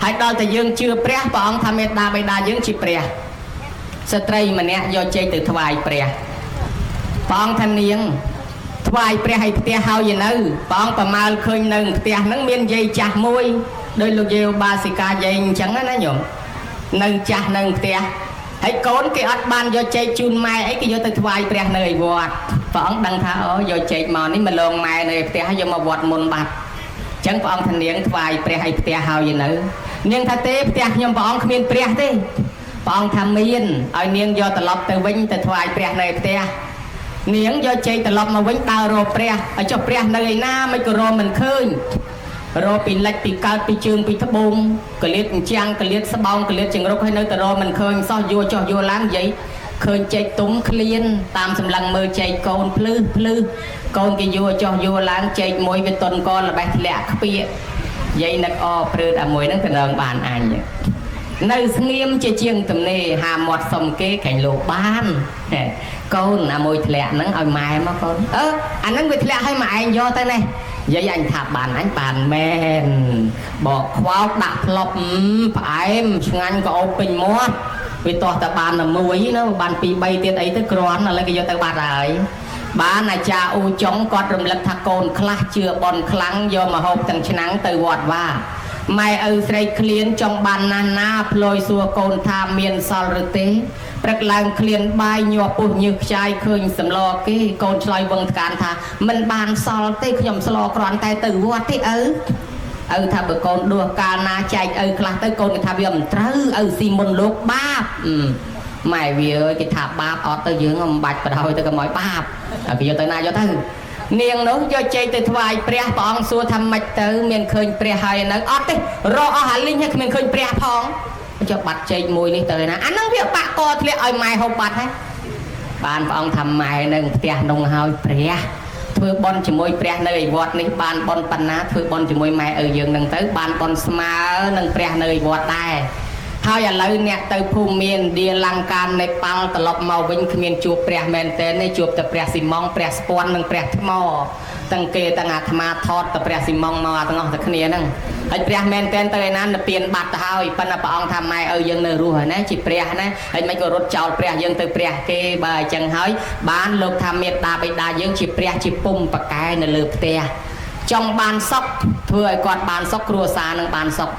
ហើយដល់តែយើងជឿព្រះព្រះអង្គថាមេត្តាបិតាយើងជាព្រះស្ត្រីម្នាក់យកចេកទៅថ្វាយព្រះព្រះអង្គថានាងថ្វាយព្រះឲ្យផ្ទះហើយនៅព្រះអង្គប្រមាលឃើញនៅផ្ទះហ្នឹងមានយាយចាស់មួយដោយលោកយាយឧបាសិកាយាយអញ្ចឹងណាញោមនៅចាស់នៅផ្ទះហើយកូនគេអត់បានយកចេកជូនម៉ែអីគេយកទៅថ្វាយព្រះនៅឯវត្តព្រះអង្គដឹងថាអូយកចេកមកនេះមកលងម៉ែនៅឯផ្ទះហើយយកមកវត្តមុនបាត់អញ្ចឹងព្រះអង្គថានាងថ្វាយព្រះឲ្យផ្ទះហើយនៅនាងថាទេផ្ទះខ្ញុំព្រះអង្គគ្មានព្រះទេព្រះអង្គថាមានឲ្យនាងយកត្រឡប់ទៅវិញទៅថ្វាយព្រះនៅឯផ្ទះនាងយកចេកត្រឡប់មកវិញដើររកព្រះហើយចុះព្រះនៅឯណាមិនក៏រកមិនឃើញរកពីលិចពីកើតពីជើងពីត្បូងកលៀតអញ្ចាំងកលៀតស្បោងកលៀតចង្រុកហើយនៅតែរកមិនឃើញសោះយួរចុះយួរឡើងនិយាយឃើញចេកទុំឃ្លានតាមសម្លឹងមើលចេកកូនភ្លឺភ្លឺកូនគេយួរចុះយួរឡើងចេកមួយវាតុនកល្បេះធ្លាក់ខ្ពៀកយាយនឹកអព្រឺតអាមួយហ្នឹងទៅនឹងបានអញនៅស្ងៀមជាជាងទំនេរហាមាត់សុំគេក្រែងលោកបានកូនអាមួយធ្លាក់ហ្នឹងឲ្យម៉ែមកកូនអឺអាហ្នឹងវាធ្លាក់ឲ្យម៉ែឯងយកទៅនេះយាយអញថាបានអញបានមែនបកខ្វោកដាក់ផ្លប់ផ្អែមឆ្ងាញ់ក៏អូបពេញមាត់វាតោះតែបានតែមួយណាបាន2 3ទៀតអីទៅគ្រាន់ឥឡូវគេយកទៅបាត់ហើយបានអាចារ្យអ៊ូចុងគាត់រំលឹកថាកូនខ្លះជឿបនខ្លាំងយកមកហូបទាំងឆ្នាំងទៅវត្តវ៉ាម៉ែឪស្រីឃ្លានចង់បានណាស់ណាភ្លយសួរកូនថាមានសល់ឬទេព្រឹកឡើងឃ្លានបាយញាប់ពុះញើសខ្ចាយឃើញសម្លគេកូនឆ្លើយវឹងថ្កានថាមិនបានសល់ទេខ្ញុំស្លគ្រាន់តែទៅវត្តទេឪឪថាបើកូនដួសកាលណាចែកឪខ្លះទៅកូនគេថាវាមិនត្រូវឪស៊ីមុនលោកបាបម៉ែវាគេថាបាបអត់ទៅយើងមិនបាច់បដោយទៅកុំឲ្យបាបហើយគេយកទៅណាយកទៅនាងនោះយកចេកទៅថ្វាយព្រះព្រះអង្គសួរថាម៉េចទៅមានឃើញព្រះហើយនៅអត់ទេរកអស់អាលីងហើយគ្មានឃើញព្រះផងចុះបាត់ចេកមួយនេះទៅណាអាហ្នឹងវាបាក់កធ្លាក់ឲ្យម៉ែហូបបាត់ហើយបានព្រះអង្គថាម៉ែនៅផ្ទះនោះហើយព្រះធ្វើបន់ជាមួយព្រះនៅឯវត្តនេះបានបន់បណ្ណាធ្វើបន់ជាមួយម៉ែឪយើងនឹងទៅបានបន់ស្មើនឹងព្រះនៅឯវត្តដែរហើយឥឡូវអ្នកទៅភូមិមានឌាលង្កានេប៉ាល់ត្រឡប់មកវិញគ្មានជួបព្រះមែនទែនទេជួបតែព្រះស៊ីម៉ងព្រះស្ពាន់និងព្រះថ្មទាំងគេទាំងអាត្មាថតតែព្រះស៊ីម៉ងមកអាទាំងអស់តែគ្នាហ្នឹងហើយព្រះមែនទែនទៅឯណានិព្វានបាត់ទៅហើយប៉ុន្តែព្រះអង្គថាម៉ែឪយើងនៅរស់ហើយណាជាព្រះណាហើយមិនក៏រត់ចោលព្រះយើងទៅព្រះគេបើអញ្ចឹងហើយបានលោកថាមេត្តាបិតាយើងជាព្រះជាពុំបកែនៅលើផ្ទះចង់បានសុខធ្វើឲ្យគាត់បានសុខគ្រួសារនឹងបានសុខ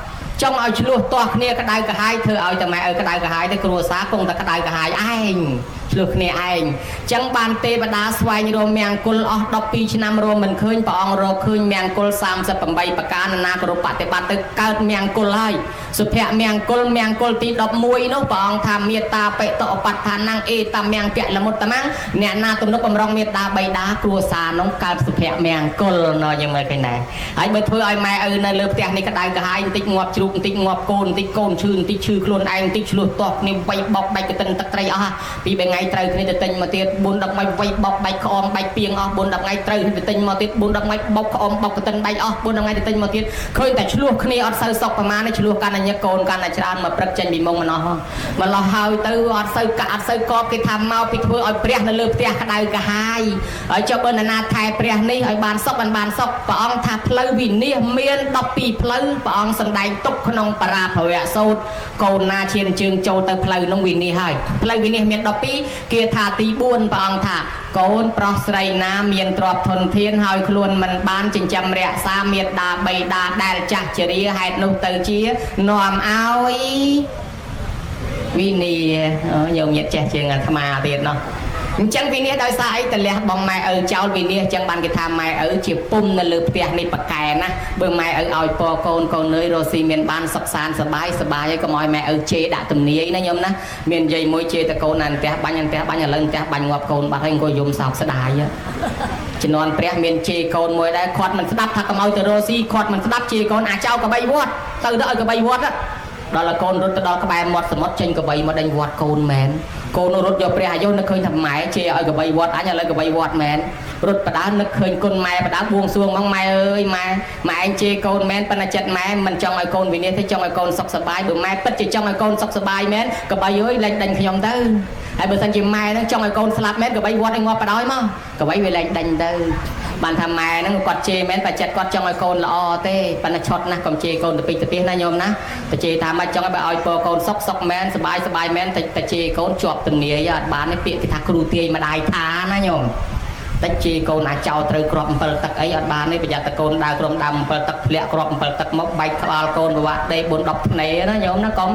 ចង់ឲ្យឆ្លោះទាស់គ្នាក្តៅក្រហាយធ្វើឲ្យតែម៉ែឪក្តៅក្រហាយទៅគ្រួសារគង់តែក្តៅក្រហាយឯងឆ្លោះគ្នាឯងចឹងបានទេវតាស្វែងរកមង្គលអស់12ឆ្នាំរកមិនឃើញព្រះអង្គរកឃើញមង្គល38ប្រការណាគោរពបតិបត្តិទៅកើតមង្គលហើយសុភមង្គលមង្គលទី11នោះព្រះអង្គថាមេត្តាបិតុបដ្ឋានំអេតាមង្គលមុត្តមង្គអ្នកណាទំនុកបំរុងមេត្តាបិតាគ្រួសារនោះកើតសុភមង្គលណយើងមើលឃើញដែរហើយបើធ្វើឲ្យម៉ែឪនៅលើផ្ទះនេះក្តៅក្រហាយបន្តិចងាប់ជ្រូកបន្តិចងាប់កូនបន្តិចកូនឈឺបន្តិចឈឺខ្លួនឯងបន្តិចឆ្លោះទាស់គ្នាវាយបោកបែកកតិនទឹកត្រីអស់ពី3ថ្ងៃត្រូវគ្នាទៅទិញមកទៀត4 10ថ្ងៃវាយបោកបែកក្អមបែកពីងអស់4 10ថ្ងៃត្រូវទៅទិញមកទៀត4 10ថ្ងៃបោកក្អមបោកកតិនបែកអស់4 10ថ្ងៃទៅទិញមកទៀតឃើញតែឆ្លោះគ្នាអត់សូវសុខប្រមាណទេឆ្លោះកាន់តែញឹកកូនកាន់តែច្រើនមកព្រឹកចេញពីមុងម្លោះម្លោះហើយទៅអត់សូវកាក់អត់សូវកបគេថាមកពីធ្វើឲ្យព្រះនៅលើផ្ទះក្តៅក្រហាយហើយចុះបើណាថែព្រះនេះឲ្យបានសុខបានសុខព្រះអង្គថាផ្លូវវិនិច្ឆ័យមាន12ផ្លូវព្រះអង្គសម្ដែងទុកក្នុងបរាភវៈសូត្រកូនណាឈានជើងចូលទៅផ្លូវនោះវិនិច្ឆ័យហើយផ្លូវវិនិច្ឆ័យមាន12គាថាទី4ព្រះអង្គថាកូនប្រុសស្រីណាមានទ្រព្យធនធានហើយខ្លួនមិនបានចិញ្ចឹមរក្សាមេត្តាបិតាដែលចាស់ជរាហេតុនោះទៅជានាំឲ្យវិនិច្ឆ័យញោមញាតចេះជាងអាត្មាទៀតណោះអញ្ចឹងវិនិច្ឆ័យដោយសារអីតលះបងម៉ែឪចោលវិនិច្ឆ័យអញ្ចឹងបានគេថាម៉ែឪជាពុំនៅលើផ្ទះនេះប៉កែណាបើម៉ែឪឲ្យពរកូនកូននឿយរស់ស៊ីមានបានសុខសាន្តសប្បាយសប្បាយហើយកុំឲ្យម៉ែឪជេរដាក់ទំនាយណាញោមណាមានយាយមួយជេរតកូនណាផ្ទះបាញ់ផ្ទះបាញ់ឥឡូវផ្ទះបាញ់ងាប់កូនបាត់ហើយអង្គុយយំសោកស្ដាយជំនាន់ព្រះមានជេរកូនមួយដែរគាត់មិនស្ដាប់ថាកុំឲ្យទៅរស់ស៊ីគាត់មិនស្ដាប់ជេរកូនអាចោកបីវត្តទៅទៅឲ្យកបីវត្តដល់កូនរត់ទៅដល់ក្បែរមាត់សមុទ្រចេញកបីមកដេញវត្តកូនមែនកូនរត់យកព្រះអាយុនឹកឃើញថាម៉ែជេរឲ្យកបីវត្តអញឥឡូវកបីវត្តមែនរត់បដើនឹកឃើញគុណម៉ែបដើបួងសួងហ្មងម៉ែអើយម៉ែម៉ែឯងជេរកូនមែនប៉ុន្តែចិត្តម៉ែមិនចង់ឲ្យកូនវិនិច្ឆ័យទេចង់ឲ្យកូនសុខសប្បាយបើម៉ែពិតជាចង់ឲ្យកូនសុខសប្បាយមែនកបីអើយលែងដេញខ្ញុំទៅហើយបើសិនជាម៉ែហ្នឹងចង់ឲ្យកូនស្លាប់មែនកបីវត្តឲ្យងាប់បដោយមកកបីវាលែងដេញទៅ បានថាម៉ែហ្នឹងគាត់ជេរមែនតែចិត្តគាត់ចង់ឲ្យកូនល្អទេប៉ុន្តែឆុតណាស់កុំជេរកូនទៅពេកទៅពីណាញោមណាទៅជេរថាមិនចង់ឲ្យបើឲ្យពកូនសុកសុកមែនសបាយសបាយមែនតែជេរកូនជាប់ទំនាយអត់បានទេពាក្យគេថាគ្រូទាយម្ដាយថាណាញោមតិចជេរកូនអាចោលត្រូវគ្រាប់7ទឹកអីអត់បានទេប្រយ័ត្នតែកូនដើរក្រុមដើម7ទឹកធ្លាក់គ្រាប់7ទឹកមកបែកក្បាលកូនប្រវាក់ដេ4 10ភ្នែណាញោមណាកុំ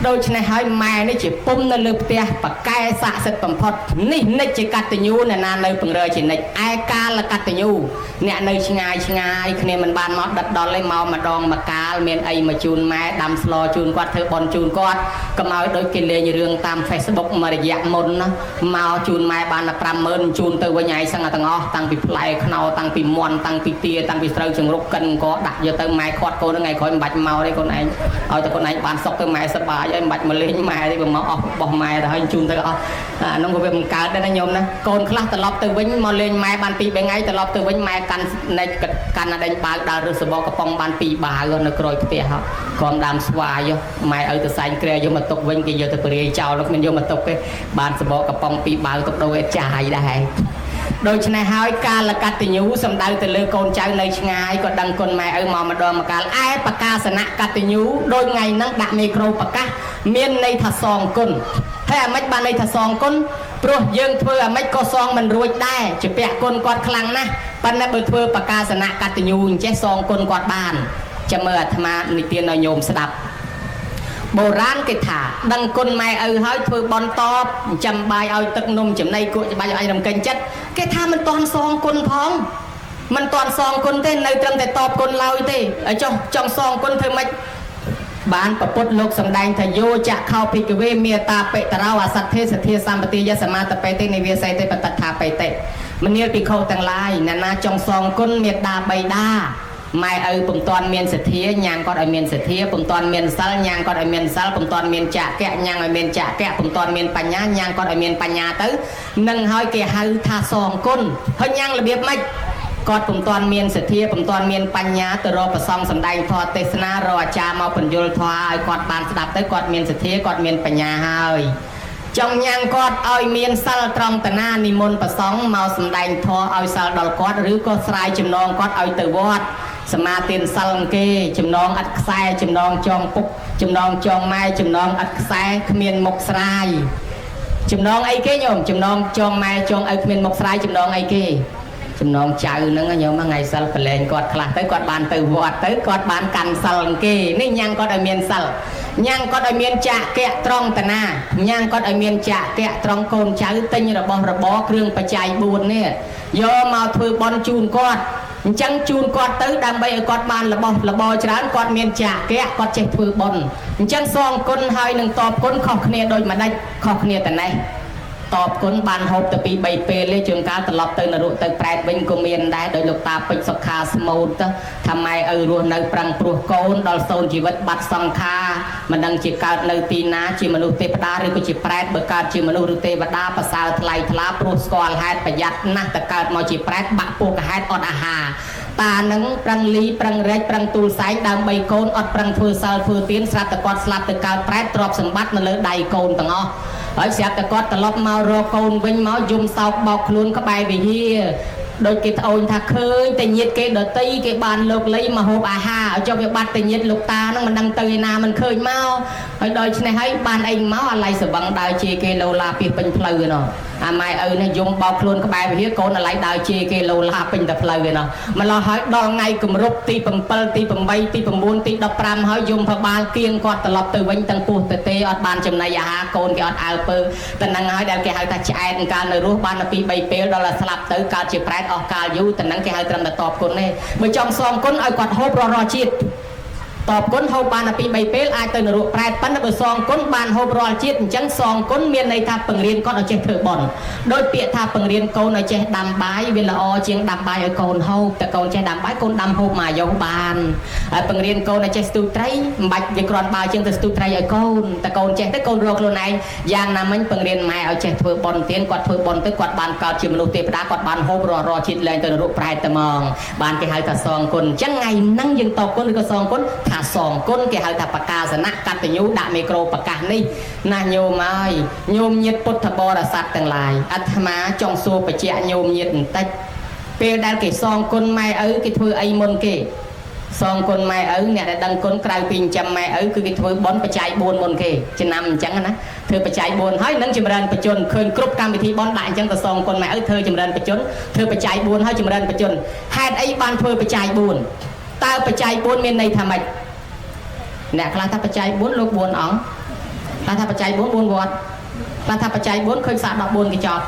ដូច្នេះហើយម៉ែនេះជាពុំនៅលើផ្ទះបកែស័ក្តិសិទ្ធិបំផុតនេះនិច្ចជាកតញ្ញូអ្នកណានៅពង្រើជានិច្ចឯកាលកតញ្ញូអ្នកនៅឆ្ងាយឆ្ងាយគ្នាមិនបានមកដិតដល់ទេមកម្ដងមកកាលមានអីមកជូនម៉ែដាំស្លជូនគាត់ធ្វើបន់ជូនគាត់កុំឲ្យដូចគេលេងរឿងតាម Facebook មួយរយៈមុនណាមកជូនម៉ែបានតែ50000ជូនទៅវិញឯងសឹងតែទាំងអស់តាំងពីផ្លែខ្នោតាំងពីមន់តាំងពីទាតាំងពីស្រូវចង្រុកកិនក៏ដាក់យកទៅម៉ែខាត់កូនថ្ងៃក្រោយមិនបាច់មកទេកូនឯងឲ្យតែកូនឯងបានសុខទៅម៉ែសប្បាយហើយមិនបាច់មកលេងម៉ែទេបើមកអស់បោះម៉ែទៅហើយជូនទៅអស់អានោះក៏វាមិនកើតដែរណាញោមណាកូនខ្លះត្រឡប់ទៅវិញមកលេងម៉ែបាន2 3ថ្ងៃត្រឡប់ទៅវិញម៉ែកាន់ណែកកាន់អាដេញបាវដើររើសសបកកំប៉ុងបាន2បាវនៅក្រោយផ្ទះហ៎ក្រុមដើមស្វាយម៉ែឲ្យទៅសែងគ្រែយកមកទុកវិញគេយកទៅពរាយចោលនោះមិនយកមកទុកទេបានសបកកំប៉ុង2បាវទុកដូរឲ្យចាយដែរដូច្នេះហើយកាលកតញ្ញូសំដៅទៅលើកូនចៅនៅឆ្ងាយក៏ដឹងគុណម៉ែឪមកម្ដងមកកាលឯបកាសនៈកតញ្ញូដូចថ្ងៃហ្នឹងដាក់មីក្រូប្រកាសមានន័យថាសងគុណហើយអាម៉េចបានន័យថាសងគុណព្រោះយើងធ្វើអាម៉េចក៏សងមិនរួចដែរជាពាក់គុណគាត់ខ្លាំងណាស់ប៉ុន្តែបើធ្វើបកាសនៈកតញ្ញូអញ្ចេះសងគុណគាត់បានចាំមើលអាត្មានិទានឲ្យញោមស្ដាប់បុរាណគេថាដឹងគុណម៉ែឪហើយធ្វើបន់តបចាំបាយឲ្យទឹកនំចំណីគក់ច្បាច់ឲ្យរំកិញចិត្តគេថាមិនទាន់សងគុណផងមិនទាន់សងគុណទេនៅត្រឹមតែតបគុណឡើយទេឲ្យចុះចង់សងគុណធ្វើម៉េចបានប្រពុតលោកសម្ដែងថាយោចៈខោភិក្ខវេមេតាបិតរោអសទ្ធិសទ្ធាសម្បទាយសមាតបេតិនិវាស័យទេបតថាបេតិមនាលភិក្ខុទាំងឡាយអ្នកណាចង់សងគុណមេដាបៃតាម៉ែឪពុំទាន់មានសទ្ធាញ៉ាងគាត់ឲ្យមានសទ្ធាពុំទាន់មានសិលញ៉ាងគាត់ឲ្យមានសិលពុំទាន់មានចក្រៈញ៉ាងឲ្យមានចក្រៈពុំទាន់មានបញ្ញាញ៉ាងគាត់ឲ្យមានបញ្ញាទៅនឹងហើយគេហៅថាសងគុណហើយញ៉ាងរបៀបម៉េចគាត់ពុំទាន់មានសទ្ធាពុំទាន់មានបញ្ញាទៅរកប្រសងសម្ដែងធម៌ទេសនារកអាចារ្យមកពន្យល់ធម៌ឲ្យគាត់បានស្ដាប់ទៅគាត់មានសទ្ធាគាត់មានបញ្ញាហើយចង់ញ៉ាំងគាត់ឲ្យមានសិលត្រង់តាណានិមន្តប្រសងមកសម្ដែងធម៌ឲ្យសិលដល់គាត់ឬក៏ស្រាយចំណងគាត់ឲ្យទៅវត្តសមាទានសិលគេចំណងឥតខ្សែចំណងចងពុកចំណងចងម៉ែចំណងឥតខ្សែគ្មានមុខស្រាយចំណងអីគេញោមចំណងចងម៉ែចងឪគ្មានមុខស្រាយចំណងអីគេចំណងចៅហ្នឹងញោមថ្ងៃសិលប្រឡែងគាត់ខ្លះទៅគាត់បានទៅវត្តទៅគាត់បានកាន់សិលគេនេះញ៉ាំងគាត់ឲ្យមានសិលញ៉ាំងគាត់ឲ្យមានចក្រៈត្រង់តាណាញ៉ាំងគាត់ឲ្យមានចក្រៈត្រង់កូនចៅទិញរបស់របរគ្រឿងបច្ច័យ4នេះយកមកធ្វើបន់ជូនគាត់អញ្ចឹងជូនគាត់ទៅដើម្បីឲ្យគាត់បានរបស់របរច្រើនគាត់មានចក្រៈគាត់ចេះធ្វើបុណ្យអញ្ចឹងសងគុណហើយនឹងតបគុណខុសគ្នាដូចម្ដេចខុសគ្នាតណេះតបគុណបានហូបទៅ2 3ពេលទេជួនកាលត្រឡប់ទៅនរកទៅប្រែតវិញក៏មានដែរដោយលោកតាពេជ្រសុខាស្មូតទៅថាម៉ែឪរស់នៅប្រឹងព្រោះកូនដល់សូនជីវិតបាត់សង្ខារមិនដឹងជាកើតនៅទីណាជាមនុស្សទេវតាឬក៏ជាប្រែតបើកើតជាមនុស្សឬទេវតាប្រសើរថ្លៃថ្លាព្រោះស្គាល់ហេតុប្រយ័ត្នណាស់តែកើតមកជាប្រែតបាក់ពោះកហេតុអត់អាហារតានឹងប្រឹងលីប្រឹងរែកប្រឹងទូលសែងដើម្បីកូនអត់ប្រឹងធ្វើសិលធ្វើទានស្រាប់តែគាត់ស្លាប់ទៅកើតប្រែតទ្រព្យសម្បត្តិនៅលើដៃកូនទាំងអស់ហើយស្រាប់តែគាត់ត្រឡប់មករកកូនវិញមកយំសោកបោកខ្លួនក្បែរវិហារដូចគេត្អូញថាឃើញតែញាតគេដតីគេបានលោកលៃមកហូបអាហារឲ្យចុះវាបាត់តែញាតលោកតាហ្នឹងមិនដឹងទៅឯណាមិនឃើញមកហើយដូច្នេះហើយបានអីមកអាឡៃសវឹងដើរជាគេលោឡាពីពេញផ្លូវឯណោះអាម៉ែឪនេះយំបោកខ្លួនក្បែរវិហារកូនអាឡៃដើរជាគេលោឡាពេញតែផ្លូវឯណោះម្ល៉េះហើយដល់ថ្ងៃគម្រប់ទី7ទី8ទី9ទី15ហើយយំផបាលគៀងគាត់ត្រឡប់ទៅវិញទាំងពោះទៅទេអត់បានចំណីអាហារកូនគេអត់អើពើតែនឹងហើយដែលគេហៅថាឆ្អែតកាលនៅរស់បានតែ2 3ពេលដល់តែស្លាប់ទៅកើតជាប្រែតអស់កាលយូរតែនឹងគេហៅត្រឹមតែតបគុណទេបើចង់សងគុណឲ្យគាត់ហូបរស់រស់ជាតិតបគុណហូបបានតែ2 3ពេលអាចទៅនរកប្រែតប៉ុន្តែបើសងគុណបានហូបរាល់ជាតិអញ្ចឹងសងគុណមានន័យថាពង្រៀនគាត់ឲ្យចេះធ្វើបុណ្យដោយពាក្យថាពង្រៀនកូនឲ្យចេះដាំបាយវាល្អជាងដាំបាយឲ្យកូនហូបតែកូនចេះដាំបាយកូនដាំហូបមកយកបានហើយពង្រៀនកូនឲ្យចេះស្ទូចត្រីមិនបាច់វាគ្រាន់បើជាងទៅស្ទូចត្រីឲ្យកូនតែកូនចេះទៅកូនរកខ្លួនឯងយ៉ាងណាមិញពង្រៀនម៉ែឲ្យចេះធ្វើបុណ្យទានគាត់ធ្វើបុណ្យទៅគាត់បានកើតជាមនុស្សទេវតាគាត់បានហូបរាល់រាល់ជាតិលែងទៅនរកប្រែតតែហ្មងបានគេហៅថាសងគុណអញ្ចឹងថ្ងៃហ្នឹងយើងតបគុណឬក៏សងគុណថាសងគុណគេហៅថាបកាសនៈកតញ្ញូដាក់មីក្រូប្រកាសនេះណាញោមហើយញោមញាតពុទ្ធបរិស័ទទាំងឡាយអាត្មាចង់សួរបច្ចៈញោមញាតបន្តិច ពេលដែលគេសងគុណម៉ែឪគេធ្វើអីមុនគេសងគុណម៉ែឪអ្នកដែលដឹងគុណក្រៅពីចិញ្ចឹមម៉ែឪគឺគេធ្វើបុណ្យបច្ច័យ4មុនគេចំណាំអញ្ចឹងណាធ្វើបច្ច័យ4ហើយនឹងចម្រើនបច្ចុប្បន្នឃើញគ្រប់កម្មវិធីបុណ្យដាក់អញ្ចឹងទៅសងគុណម៉ែឪធ្វើចម្រើនបច្ចុប្បន្នធ្វើបច្ច័យ4ហើយចម្រើនបច្ចុប្បន្នហេតុអីបានធ្វើបច្ច័យ4តើបច្ច័យ4មានន័យថាម៉េចអ្នកខ្លះថាបច្ច័យ4លោក4អង្គខ្លះថាបច្ច័យ4 4វត្តខ្លះថាបច្ច័យ4ឃើញសាក14គេចប់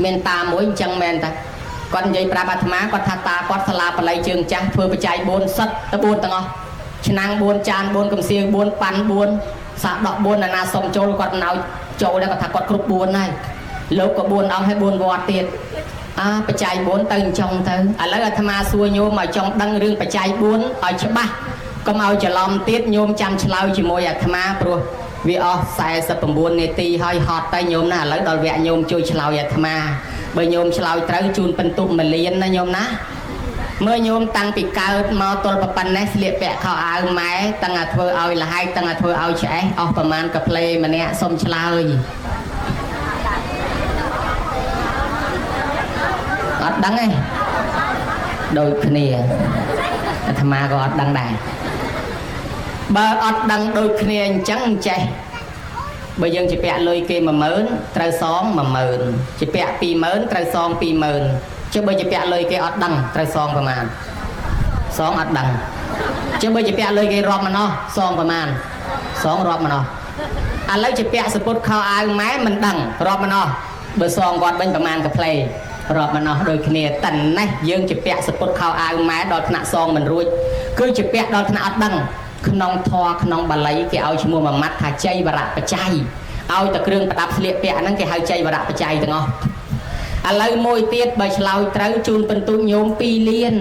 មានតាមួយអញ្ចឹងមែនតាគាត់និយាយប្រាប់អាត្មាគាត់ថាតាគាត់សាលាបល័យជើងចាស់ធ្វើបច្ច័យ4សិតទៅ4ទាំងអស់ឆ្នាំង4ចាន4កំសៀវ4ប៉ាន់4សាកដក4ណានាសុំចូលគាត់ណៅចូលដែរគាត់ថាគាត់គ្រប់4ហើយលោកក៏4អង្គហើយ4វត្តទៀតអាបច្ច័យ4ទៅអញ្ចឹងទៅឥឡូវអាត្មាសួរញោមឲ្យចង់ដឹងរឿងបច្ច័យ4ឲ្យច្បាស់កុំឲ្យច្រឡំទៀតញោមចាំឆ្លើយជាមួយអាត្មាព្រោះវាអស់49នាទីហើយហត់តែញោមណាឥឡូវដល់វគ្គញោមជួយឆ្លើយអាត្មាបើញោមឆ្លើយត្រូវជូនពិន្ទុ1លានណាញោមណាមើលញោមតាំងពីកើតមកទល់ប៉ុណ្ណេះស្លៀកពាក់ខោអាវម៉ែតាំងតែធ្វើឲ្យលហែកតាំងតែធ្វើឲ្យឆ្អេះអស់ប្រមាណកាផ្លេម្នាក់សុំឆ្លើយអត់ដឹងទេដូចគ្នាអាត្មាក៏អត់ដឹងដែរបើអត់ដឹងដូចគ្នាអញ្ចឹងចេះបើយើងជាពាក់លុយគេ10000ត្រូវសង10000ជាពាក់20000ត្រូវសង20000ចុះបើជាពាក់លុយគេអត់ដឹងត្រូវសងប្រមាណសងអត់ដឹងចុះបើជាពាក់លុយគេរាប់មិនអស់សងប្រមាណសងរាប់មិនអស់ឥឡូវជាពាក់សពុតខោអាវម៉ែមិនដឹងរាប់មិនអស់បើសងគាត់វិញប្រមាណកាផ្លេរាប់មិនអស់ដូចគ្នាតែណេះយើងជាពាក់សពុតខោអាវម៉ែដល់ថ្នាក់សងមិនរួចគឺជាពាក់ដល់ថ្នាក់អត់ដឹងក្នុងធម៌ក្នុងបាលីគេឲ្យឈ្មោះមួយម៉ាត់ថាជ័យវរៈបច្ច័យឲ្យតែគ្រឿងប្រដាប់ស្លៀកពាក់ហ្នឹងគេហៅជ័យវរៈបច្ច័យទាំងអស់ឥឡូវមួយទៀតបើឆ្លើយត្រូវជូនពិន្ទុញោម2លាន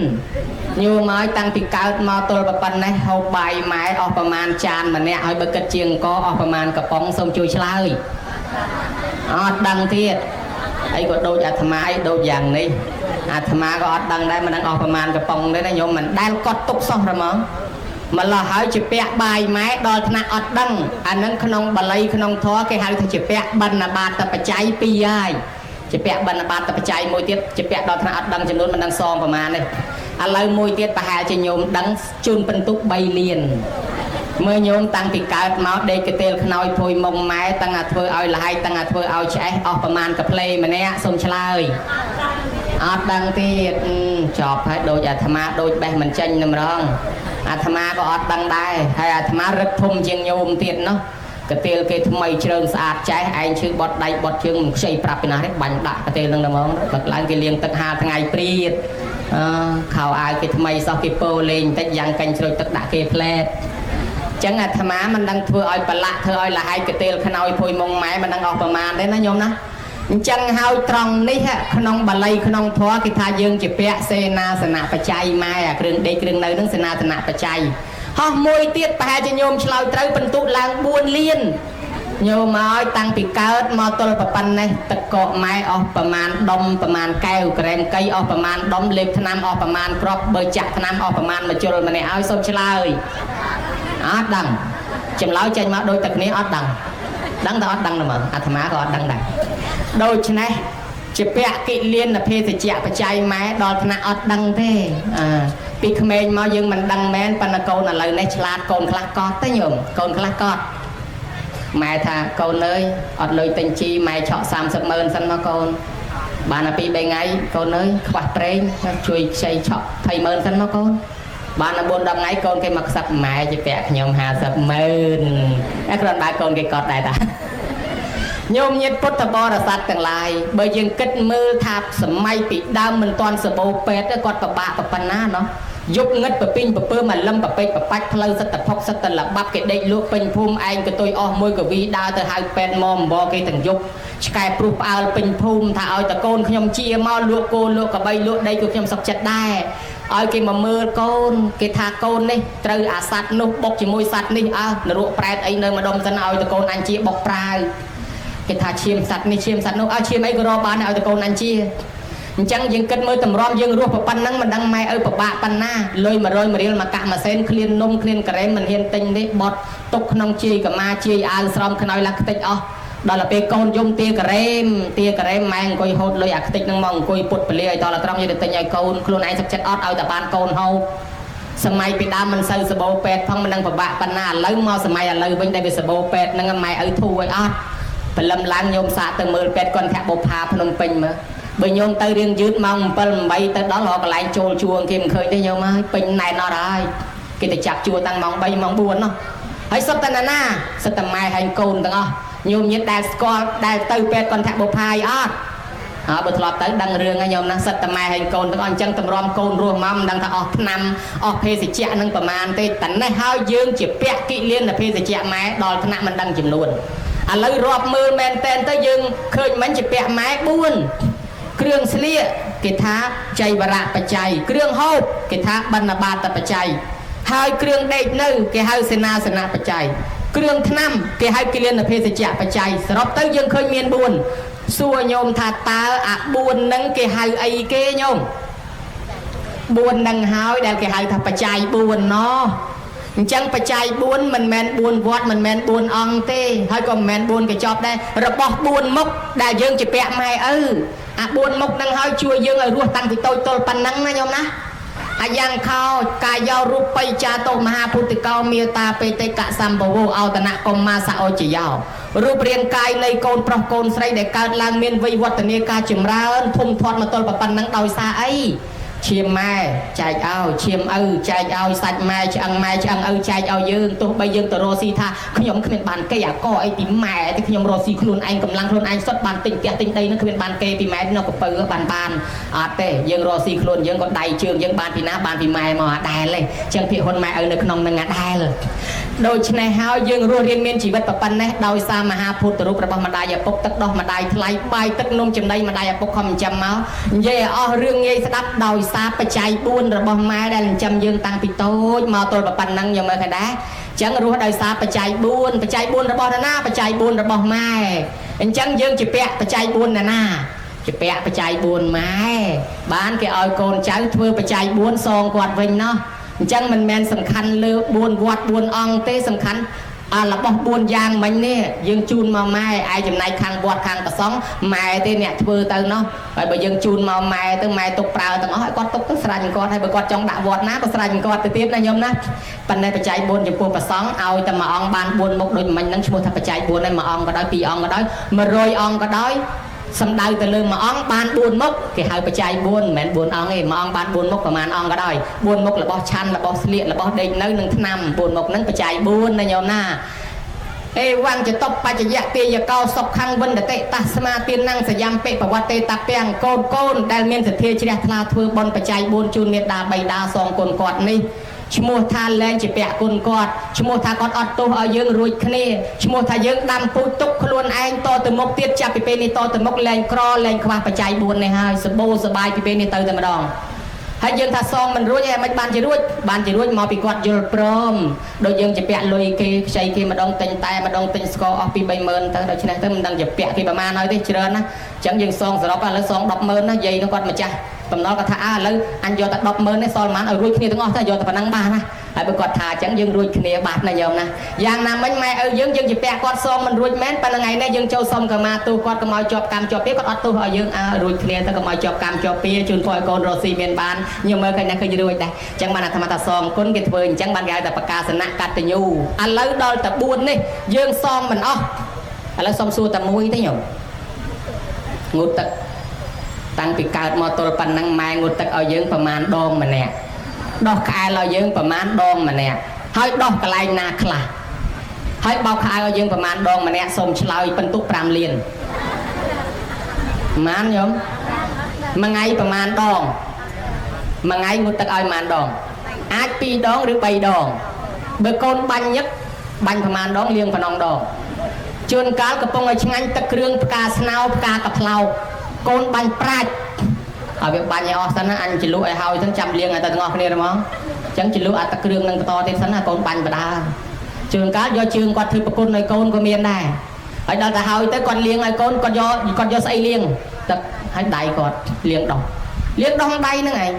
ញោមឲ្យតាំងពីកើតមកទល់ប៉ុណ្ណេះហូបបាយម៉ែអស់ប្រមាណចានម្នាក់ឲ្យបើគិតជាអង្គអស់ប្រមាណកំប៉ុងសូមជួយឆ្លើយអត់ដឹងទៀតអីក៏ដូចអាត្មាអីដូចយ៉ាងនេះអាត្មាក៏អត់ដឹងដែរមិនដឹងអស់ប្រមាណកំប៉ុងទេណាញោមមិនដែលកត់ទុកសោះហ្មងម្ល៉េះហើយជាពាក់បាយម៉ែដល់ថ្នាក់អត់ដឹងអានឹងក្នុងបាលីក្នុងធម៌គេហៅថាជាពាក់បណ្ឌបាតបច្ច័យ2ហើយជាពាក់បណ្ឌបាតបច្ច័យមួយទៀតជាពាក់ដល់ថ្នាក់អត់ដឹងចំនួនមិនដឹងសងប្រមាណទេឥឡូវមួយទៀតប្រហែលជាញោមដឹងជូនពិន្ទុ3លានមើលញោមតាំងពីកើតមកដេកកទេលខ្នើយភួយមុងម៉ែតាំងតែធ្វើឲ្យលហែកតាំងតែធ្វើឲ្យឆ្អេះអស់ប្រមាណកាផ្លេម្នាក់សូមឆ្លើយអត់ដឹងទៀតចប់ហើយដូចអាត្មាដូចបេះមិនចេញនឹងរងអាត្មាក៏អត់ដឹងដែរហើយអាត្មារឹកធំជាងញោមទៀតណោះកាទៀលគេថ្មីជ្រើងស្អាតចេះឯងឈឺបត់ដៃបត់ជើងមិនខ្ចីប្រាប់ពីណាទេបាញ់ដាក់កាទៀលនឹងតែហ្មងបើឡើងគេលាងទឹកហាថ្ងៃព្រាតអឺខោអាវគេថ្មីសោះគេពោលេងបន្តិចយ៉ាងកាញ់ជ្រោចទឹកដាក់គេផ្លែតចឹងអាត្មាមិនដឹងធ្វើឲ្យប្រឡាក់ធ្វើឲ្យលហែកកាទៀលខ្នើយភួយមុងម៉ែមិនដឹងអស់ប្រមាណទេណាញោមណាអញ្ចឹងហើយត្រង់នេះក្នុងបាលីក្នុងធម៌គេថាយើងជាពាក់សេនាសនៈបច្ច័យម៉ែអាគ្រឿងដេកគ្រឿងនៅនឹងសេនាសនៈបច្ច័យហោះមួយទៀតប្រហែលជាញោមឆ្លើយត្រូវពិន្ទុឡើង4លានញោមឲ្យតាំងពីកើតមកទល់ប៉ុណ្ណេះទឹកកកម៉ែអស់ប្រមាណដុំប្រមាណកែវក្រែមកីអស់ប្រមាណដុំលេបថ្នាំអស់ប្រមាណគ្រាប់បើចាក់ថ្នាំអស់ប្រមាណមួយជុលម្នាក់ឲ្យសូមឆ្លើយអត់ដឹងចម្លើយចេញមកដូចតែគ្នាអត់ដឹងដឹងតែអត់ដឹងហ្មងអាត្មាក៏អត់ដឹងដែរដូច្នេះជាពាក់កិលានភេសជ្ជៈបច្ច័យម៉ែដល់ថ្នាក់អត់ដឹងទេអើពីក្មេងមកយើងមិនដឹងមែនប៉ុន្តែកូនឥឡូវនេះឆ្លាតកូនខ្លះកត់ទេញោមកូនខ្លះកត់ម៉ែថាកូនអើយអត់លុយទិញជីម៉ែឆក់30ម៉ឺនសិនមកកូនបានតែ2 3ថ្ងៃកូនអើយខ្វះប្រេងជួយខ្ចីឆក់20ម៉ឺនសិនមកកូនបានតែ4 10ថ្ងៃកូនគេមកខ្សឹបម៉ែជាពាក់ខ្ញុំ50ម៉ឺនតែគ្រាន់បើកូនគេកត់ដែរតាញោមញាតិពុទ្ធបរិស័ទទាំងឡាយបើយើងគិតមើលថាសម័យពីដើមមិនទាន់សម្បូរពេទ្យគាត់ពិបាកប៉ុណ្ណាណោះយប់ងឹតពពីងពពើមកលឹមប្រពេចប្របាច់ផ្លូវសិតតផុកសិតតលបាប់គេដេកលក់ពេញភូមិឯងកតុយអស់មួយកវីដើរទៅហៅពេទ្យមកអំបគេទាំងយប់ឆ្កែព្រុសផ្អើលពេញភូមិថាឲ្យតកូនខ្ញុំជាមកលក់គោលក់កបីលក់ដីក៏ខ្ញុំសុខចិត្តដែរឲ្យគេមកមើលកូនគេថាកូននេះត្រូវអាសត្វនោះបុកជាមួយសត្វនេះអើនរកប្រែតអីនៅម្ដុំសិនឲ្យតកូនអញជាបុកប្រាវគេថាឈាមសត្វនេះឈាមសត្វនោះឲ្យឈាមអីក៏រកបានឲ្យតកូនអញជាអញ្ចឹងយើងគិតមើលតម្រាំយើងរស់ប៉ុណ្ណឹងមិនដឹងម៉ែឪពិបាកប៉ុណ្ណាលុយ100រៀលមកកាក់មួយសេនឃ្លាននំឃ្លានការ៉េមមិនហ៊ានទិញទេបត់ទុកក្នុងជាយកម៉ាជាយអាវស្រោមខ្នើយឡើងខ្ទេចអស់ ដល់ពេលកូនយំទាការ៉េមទាការ៉េមម៉ែអង្គុយហូតលុយអាខ្ទេចនឹងមកអង្គុយពុតពលាឲ្យតលត្រង់យើងទៅទិញឲ្យកូនខ្លួនឯងសុខចិត្តអត់ឲ្យតែបានកូនហូបសម័យពីដើមមិនសូវសបោពេទ្យផងមិនដឹងពិបាកប៉ុណ្ណាឥឡូវមកសម័យឥឡូវវិញដែលវាសបោពេទ្យហ្នឹងម៉ែឪធូរឲ្យអត់ព្រលឹមឡើងញោមសាកទៅមើលពេទ្យគន្ធបុប្ផាភ្នំពេញមើលបើញោមទៅរៀងយឺតម៉ោង7 8ទៅដល់រកកន្លែងចូលជួងគេមិនឃើញទេញោមហើយពេញណែនអត់ហើយគេទៅចាប់ជួតាំងម៉ោង3ម៉ោង4នោះហើយសុទ្ធតែណាសុទ្ធតែម៉ែហើយកូនទាំងអស់ញោមញាតដែលស្គាល់ដែលទៅពេទ្យគន្ធបុប្ផាយអត់ហើយបើធ្លាប់ទៅដឹងរឿងហើយញោមណាសិតតែម៉ែហើយកូនទាំងអស់អញ្ចឹងតម្រាំកូនរស់មកមិនដឹងថាអស់ថ្នាំអស់ភេសជ្ជៈនឹងប្រមាណទេតែនេះហើយយើងជាពាក់គិលានភេសជ្ជៈម៉ែដល់ថ្នាក់មិនដឹងចំនួនឥឡូវរាប់មើលមែនតែនទៅយើងឃើញមិញជាពាក់ម៉ែ4គ្រឿងស្លៀកគេថាចៃវរៈបច្ច័យគ្រឿងហូបគេថាបណ្ឌបាតបច្ច័យហើយគ្រឿងដេកនៅគេហៅសេនាសនៈបច្ច័យគ្រឿងថ្នាំគេហៅគិលានភេសជ្ជៈបច្ច័យសរុបទៅយើងឃើញមាន4សួរញោមថាតើអា4ហ្នឹងគេហៅអីគេញោម4ហ្នឹងហើយដែលគេហៅថាបច្ច័យ4ណោះអញ្ចឹងបច្ច័យ4មិនមែន4វត្តមិនមែន4អង្គទេហើយក៏មិនមែន4កញ្ចប់ដែររបស់4មុខដែលយើងជាពាក់ម៉ែឪអា4មុខហ្នឹងហើយជួយយើងឲ្យរស់តាំងពីតូចទល់ប៉ុណ្ណឹងណាញោមណាអាយ៉ាងខោកាយោរូបិចាតុមហាពុទ្ធិកោមេតាបេតិកសម្ភវោអោតនកុមាសអោជយោរូបរាងកាយនៃកូនប្រុសកូនស្រីដែលកើតឡើងមានវិវឌ្ឍនាការចម្រើនធំធាត់មកទល់ប៉ុណ្ណឹងដោយសារអីឈាមម៉ែចែកឲ្យឈាមឪចែកឲ្យសាច់ម៉ែឆ្អឹងម៉ែឆ្អឹងឪចែកឲ្យយើងទោះបីយើងទៅរកស៊ីថាខ្ញុំគ្មានបានគេអាកអីពីម៉ែទេខ្ញុំរកស៊ីខ្លួនឯងកម្លាំងខ្លួនឯងសុទ្ធបានទិញផ្ទះទិញដីនឹងគ្មានបានគេពីម៉ែនៅកពៅបានអត់ទេយើងរកស៊ីខ្លួនយើងក៏ដៃជើងយើងបានពីណាបានពីម៉ែមកអាដែលទេចឹងភាគហ៊ុនម៉ែឪនៅក្នុងនឹងអាដែលដូច្នេះហើយយើងរស់រៀនមានជីវិតប៉ុណ្ណេះដោយសារមហាពុទ្ធរូបរបស់ម្ដាយឪពុកទឹកដោះម្ដាយថ្លៃបាយទឹកនំចំណីម្ដាយឪពុកខំចិញ្ចឹមមកនិយាយឲ្យអស់រឿងងាយស្ដាប់ដោយសារបច្ច័យ4របស់ម៉ែដែលចិញ្ចឹមយើងតាំងពីតូចមកទល់ប៉ុណ្ណឹងយកមើលឃើញដែរអញ្ចឹងរស់ដោយសារបច្ច័យ4បច្ច័យ4របស់ណាបច្ច័យ4របស់ម៉ែអញ្ចឹងយើងជាពាក់បច្ច័យ4ណាណាជាពាក់បច្ច័យ4ម៉ែបានគេឲ្យកូនចៅធ្វើបច្ច័យ4សងគាត់វិញណោះអញ្ចឹងមិនមែនសំខាន់លើ4វត្ត4អង្គទេសំខាន់អារបស់4យ៉ាងមិញនេះយើងជូនមកម៉ែឯចំណែកខាងវត្តខាងប្រសង់ម៉ែទេអ្នកធ្វើទៅណោះហើយបើយើងជូនមកម៉ែទៅម៉ែទុកប្រើទាំងអស់ឲ្យគាត់ទុកទៅស្រេចគាត់ហើយបើគាត់ចង់ដាក់វត្តណាក៏ស្រេចគាត់ទៅទៀតណាញោមណាប៉ុន្តែបច្ច័យ4ចំពោះប្រសង់ឲ្យតែមួយអង្គបាន4មុខដូចមិញហ្នឹងឈ្មោះថាបច្ច័យ4ហើយមួយអង្គក៏ដោយ2អង្គក៏ដោយ100អង្គក៏ដោយសំដៅទៅលើមួយអង្គបាន4មុខគេហៅបច្ច័យ4មិនមែន4អង្គទេមួយអង្គបាន4មុខប្រហែលអង្គក៏ដោយ4មុខរបស់ឆាន់របស់ស្លៀករបស់ដេកនៅនឹងថ្នាំ4មុខហ្នឹងបច្ច័យ4ណាញោមណាអេវងចតុបច្ចយៈទាយកោសុខੰវិន្ទតិតាស្មាទាននੰសយំពិប្រវត្តិតពាំងកូនកូនដែលមានសទ្ធាជ្រះថ្លាធ្វើបុណ្យបច្ច័យ4ជូនមេដាបៃតាសងគុណគាត់នេះឈ្មោះថាលែងជាពាក់គុណគាត់ឈ្មោះថាគាត់អត់ទោសឲ្យយើងរួចគ្នាឈ្មោះថាយើងដាំពូជទុកខ្លួនឯងតទៅមុខទៀតចាប់ពីពេលនេះតទៅមុខលែងក្រលែងខ្វះបច្ច័យ4នេះហើយសម្បូរសបាយពីពេលនេះទៅតែម្ដងហើយយើងថាសងមិនរួចឯងមិនបានជារួចបានជារួចមកពីគាត់យល់ព្រមដូចយើងជាពាក់លុយគេខ្ចីគេម្ដងទិញតែម្ដងទិញស្ករអស់ពី30000ទៅដូច្នេះទៅមិនដឹងជាពាក់គេប្រមាណហើយទេច្រើនណាអញ្ចឹងយើងសងសរុបឥឡូវសង100,000ណាយាយនោះគាត់ម្ចាស់បំណុលគាត់ថាអើឥឡូវអញយកតែ100,000នេះសល់ប៉ុន្មានឲ្យរួចគ្នាទាំងអស់ទៅយកតែប៉ុណ្ណឹងបានណាហើយបើគាត់ថាអញ្ចឹងយើងរួចគ្នាបាត់ណាញោមណាយ៉ាងណាមិញម៉ែឪយើងយើងជាពាក់គាត់សងមិនរួចមែនប៉ុន្តែថ្ងៃនេះយើងចូលសុំកម្មាទោសគាត់កុំឲ្យជាប់កម្មជាប់ពៀគាត់អត់ទោសឲ្យយើងអើរួចគ្នាទៅកុំឲ្យជាប់កម្មជាប់ពៀជូនពរឲ្យកូនរស់ស៊ីមានបានខ្ញុំមើលឃើញណាឃើញរួចដែរអញ្ចឹងបានអាត្មាថាសងគុណគេធ្វើអញ្ចឹងបានគេហៅថាប្រកាសនៈកតញ្ញូឥឡូវដល់តែ4នេះយើងសងមិនអស់ឥឡូវសុំសួរតែមួយទេញោមងូតទឹកតាំងពីកើតមកទល់ប៉ុណ្ណឹងម៉ែងូតទឹកឲ្យយើងប្រមាណដងម្នាក់ដោះក្អែលឲ្យយើងប្រមាណដងម្នាក់ហើយដោះកន្លែងណាខ្លះហើយបោកខោឲ្យយើងប្រមាណដងម្នាក់សូមឆ្លើយពិន្ទុ5លានប្រមាណញោមមួយថ្ងៃប្រមាណដងមួយថ្ងៃងូតទឹកឲ្យប្រមាណដងអាច2ដងឬ3ដងបើកូនបាញ់ញឹកបាញ់ប្រមាណដងលាងប៉ុណ្ណងដងជួនកាលកំពុងឲ្យឆ្ងាញ់ទឹកគ្រឿងផ្កាស្នោផ្កាកផ្លោកកូនបាញ់ប្រាច់ឲ្យវាបាញ់ឲ្យអស់សិនណាអញចលក់ឲ្យហើយសិនចាំលាងឲ្យតែទាំងអស់គ្នាហ្មងអញ្ចឹងចលក់អាទឹកគ្រឿងនឹងបន្តទៀតសិនណាកូនបាញ់បដាជើងកាលយកជើងគាត់ធ្វើប្រគុណឲ្យកូនក៏មានដែរហើយដល់ទៅហើយទៅគាត់លាងឲ្យកូនគាត់យកស្អីលាងទឹកហើយដៃគាត់លាងដោះដៃហ្នឹងឯង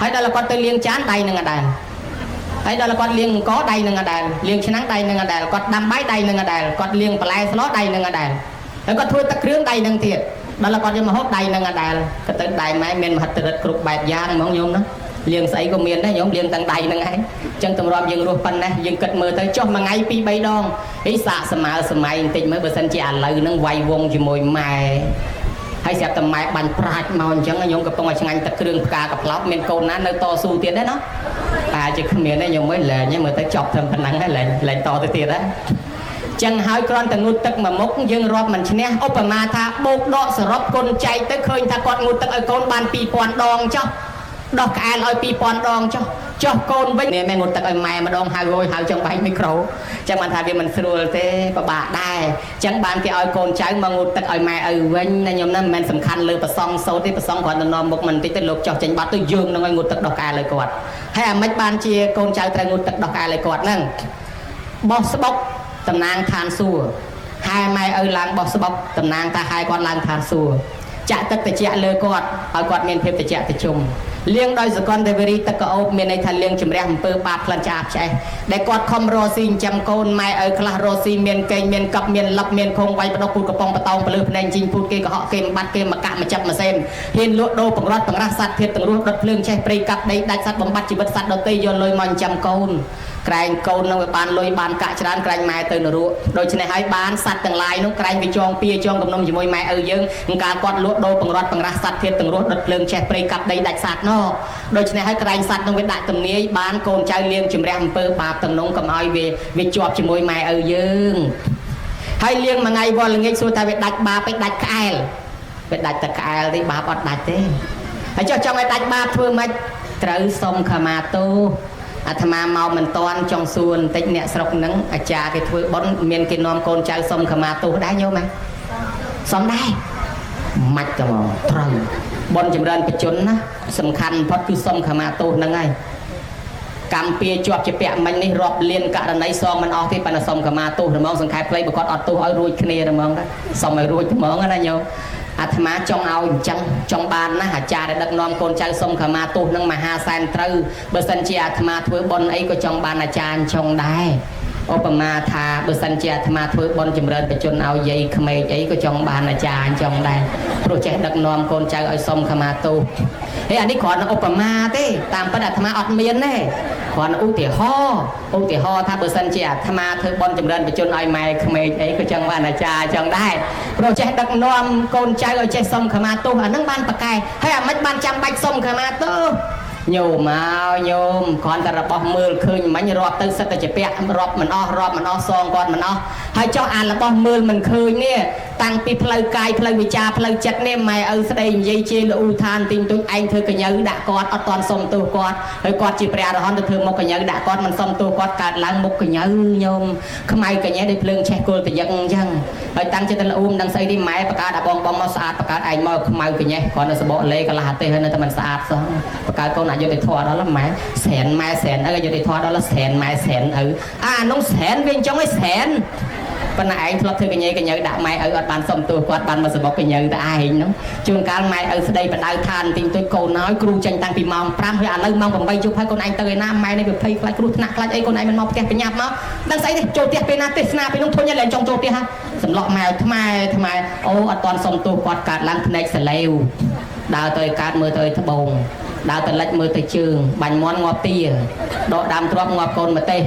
ហើយដល់គាត់ទៅលាងចានដៃហ្នឹងដែរ ហើយដល់គាត់លាងអង្គដៃនឹងអដែលលាងឆ្នាំងដៃនឹងអដែលគាត់ដាំបាយដៃនឹងអដែលគាត់លាងបន្លែស្លដៃនឹងអដែលហើយគាត់ធ្វើទឹកគ្រឿងដៃនឹងទៀតដល់គាត់យកមកហូបដៃនឹងអដែលក៏ទៅដៃម៉ែមានមហិទ្ធិឫទ្ធិគ្រប់បែបយ៉ាងហ្មងញោមណាលាងស្អីក៏មានដែរញោមលាងទាំងដៃហ្នឹងឯងចឹងទម្រាំយើងរស់ប៉ុណ្ណេះយើងគិតមើលទៅចុះមួយថ្ងៃ2 3ដងអីសាកសម័យសម័យបន្តិចមើលបើសិនជាឥឡូវហ្នឹងវាយវងជាមួយម៉ែហើយស្រាប់តែម៉ែបាញ់ប្រាច់មកអញ្ចឹងញោមកំពុងឲ្យឆ្ងាញ់ទឹកគ្រឿងផ្កាកប្លោកមានកូនណានៅតស៊ូទៀតទេណាតែជាគ្មានទេញោមមើលលែងមើលទៅចប់ត្រឹមប៉ុណ្ណឹងហើយលែងលែងតទៅទៀតហ៎ចឹងហើយគ្រាន់តែងូតទឹកមួយមុខយើងរាប់មិនឈ្នះឧបមាថាបូកដកសរុបគុណចែកទៅឃើញថាគាត់ងូតទឹកឲ្យកូនបាន2000ដងចុះដោះក្អែលឲ្យ2000ដងចុះចុះកូនវិញនេះមែនងូតទឹកឲ្យម៉ែម្ដងហៅអើយហៅចង់បែកមីក្រូចឹងបានថាវាមិនស្រួលទេពិបាកដែរចឹងបានគេឲ្យកូនចៅមកងូតទឹកឲ្យម៉ែឪវិញណាញោមណាមិនមែនសំខាន់លើប្រសងសូត្រទេប្រសងគ្រាន់តែនាំមុខមិនតិចទៅលោកចុះចេញបាត់ទៅយើងនឹងឲ្យងូតទឹកដោះក្អែលឲ្យគាត់ហើយអាម៉េចបានជាកូនចៅត្រូវងូតទឹកដោះក្អែលឲ្យគាត់ហ្នឹងបោះស្បុកតំណាងឋានសួគ៌ហែម៉ែឪឡើងបោះស្បុកតំណាងថាហែគាត់ឡើងឋានសួគ៌ចាក់ទឹកត្រជាក់លើគាត់ឲ្យគាត់មានភាពត្រជាក់ត្រជុំលាងដោយសកលទេវរីទឹកកោបមានន័យថាលាងជំរះអំពើបាបក្លិនឆ្អាបឆ្អេះដែលគាត់ខំរស់ស៊ីចិញ្ចឹមកូនម៉ែឪខ្លះរស់ស៊ីមានកេងមានកັບមានលឹបមានខងវាយបដុកពូតកំប៉ុងបតោងពលឺភ្នែកជីងពូតគេកុហកគេបាត់គេមកកាក់មកចាប់មកសេនហ៊ានលក់ដូរបង្រត់បង្រាស់សត្វធាតទាំងរស់ដុតភ្លើងឆេះព្រៃកាប់ដីដាច់សត្វបំបត្តិជីវិតសត្វដទៃយកលុយមកចិញ្ចឹមកូនក្រែងកូននឹងវាបានលុយបានកាក់ច្រើនក្រែងម៉ែទៅនរកដូច្នេះហើយបានសត្វទាំងឡាយនោះក្រែងវាចងពៀចងកំណុំជាមួយម៉ែឪយើងកាលគាត់លក់ដូរបង្រត់បង្រាស់សត្វធាតទាំងរស់ដុតភ្លើងឆេះព្រៃកាប់ដីដាច់សត្វណោដូច្នេះហើយក្រែងសត្វនឹងវាដាក់ទំនាយបានកូនចៅលាងជំរះអំពើបាបទាំងនោះកុំឲ្យវាជាប់ជាមួយម៉ែឪយើងហើយលាងមួយថ្ងៃវល់ល្ងាចសួរថាវាដាច់បាបឯដាច់ក្អែលវាដាច់តែក្អែលទេបាបអត់ដាច់ទេហើយចុះចង់ឲ្យដាច់បាបធ្វើម៉េចត្រូវសុំខមាទោសអាត្មាមកមិនតាន់ចង់សួរបន្តិចអ្នកស្រុកហ្នឹងអាចារ្យគេធ្វើបុណ្យមានគេនាំកូនចៅសុំខមាទោសដែរញោមហ៎សុំដែរម៉ាច់ទៅមកត្រូវបុណ្យចម្រើនបជនណាសំខាន់បំផុតគឺសុំខមាទោសហ្នឹងហើយកម្មពៀជាប់ជាពាក់មិញនេះរាប់លានករណីសងមិនអស់ទេប៉ុន្តែសុំខមាទោសហ្មងសង្ខេបខ្លីបើគាត់អត់ទោសឲ្យរួចគ្នាហ្មងដែរសុំឲ្យរួចហ្មងណាញោមអាត្មាចង់ឲ្យអញ្ចឹងចង់បានណាអាចារ្យដែលដឹកនាំកូនចៅសុំខមាទោសនឹងមហាសែនត្រូវបើសិនជាអាត្មាធ្វើបុណ្យអីក៏ចង់បានអាចារ្យអញ្ចឹងដែរឧបមាថាបើសិនជាអាត្មាធ្វើបុណ្យចម្រើនបជនឲ្យយាយក្មេកអីក៏ចង់បានអាចារ្យអញ្ចឹងដែរព្រោះចេះដឹកនាំកូនចៅឲ្យសុំខមាទោសហេអានេះគ្រាន់តែឧបមាទេតាមពិតអាត្មាអត់មានទេគ្រាន់ឧទាហរណ៍ឧទាហរណ៍ថាបើសិនជាអាត្មាធ្វើបុណ្យចម្រើនបជនឲ្យម៉ែក្មេកអីក៏ចង់បានអាចារ្យអញ្ចឹងដែរព្រោះចេះដឹកនាំកូនចៅឲ្យចេះសុំខមាទោសអាហ្នឹងបានប្រកែហើយអាមិនបានចាំបាច់សុំខមាទោសញោមមកញោមគ្រាន់តែរបស់មើលឃើញមិញរាប់ទៅសិតតែជាពាក់រាប់មិនអស់រាប់មិនអស់សងគាត់មិនអស់ហើយចុះអារបស់មើលមិនឃើញនេះតាំងពីផ្លូវកាយផ្លូវវិចារផ្លូវចិត្តនេះម៉ែឪស្ដីនិយាយជាលូឋានទីទូចឯងធ្វើកញ្ញើដាក់គាត់អត់តាន់សុំទោសគាត់ហើយគាត់ជាព្រះអរហន្តទៅធ្វើមុខកញ្ញើដាក់គាត់មិនសុំទោសគាត់កើតឡើងមុខកញ្ញើញោមខ្មៅកញ្ញើដូចភ្លើងឆេះគល់តយឹកអញ្ចឹងហើយតាំងចិត្តលូមិនដឹងស្អីទេម៉ែបង្កើតអាបងបងមកស្អាតបង្កើតឯងមកខ្មៅកញ្ញេះគ្រាន់តែសបកលេកន្លះទេហើយនៅតែមិនស្អាតសោះបង្កើតកូនអយុត្តិធម៌ដល់ម៉ែសែនម៉ែសែនឪអយុត្តិធម៌ដល់សែនម៉ែសែនឪអានោះសែនវាអញ្ចឹងឯងសែនប៉ុន្តែឯងធ្លាប់ធ្វើកញ្ញើកញ្ញើដាក់ម៉ែឪអត់បានសុំទោសគាត់បានមកសបុកកញ្ញើតែឯងនោះជួនកាលម៉ែឪស្ដីបដៅឋានទីទួយកូនហើយគ្រូចេញតាំងពីម៉ោង5ហើយឥឡូវម៉ោង8យប់ហើយកូនឯងទៅឯណាម៉ែនេះវាភ័យខ្លាចគ្រោះថ្នាក់ខ្លាចអីកូនឯងមិនមកផ្ទះបញ្ញាប់មកដឹងស្អីទេចូលផ្ទះពេលណាទេសនាពេលនោះធុញហើយលែងចង់ចូលផ្ទះហ่ะសម្លក់ម៉ែថ្ម៉ែថ្ម៉ែអូអត់តាន់សុំទោសគាត់កើតឡើងភ្នែកសលេវដើរទៅកើតមើលទៅត្បូងដើរទៅលិចមើលទៅជើងបាញ់មន់ងាប់ទាដកដើមទ្របងាប់កូនម្ទេស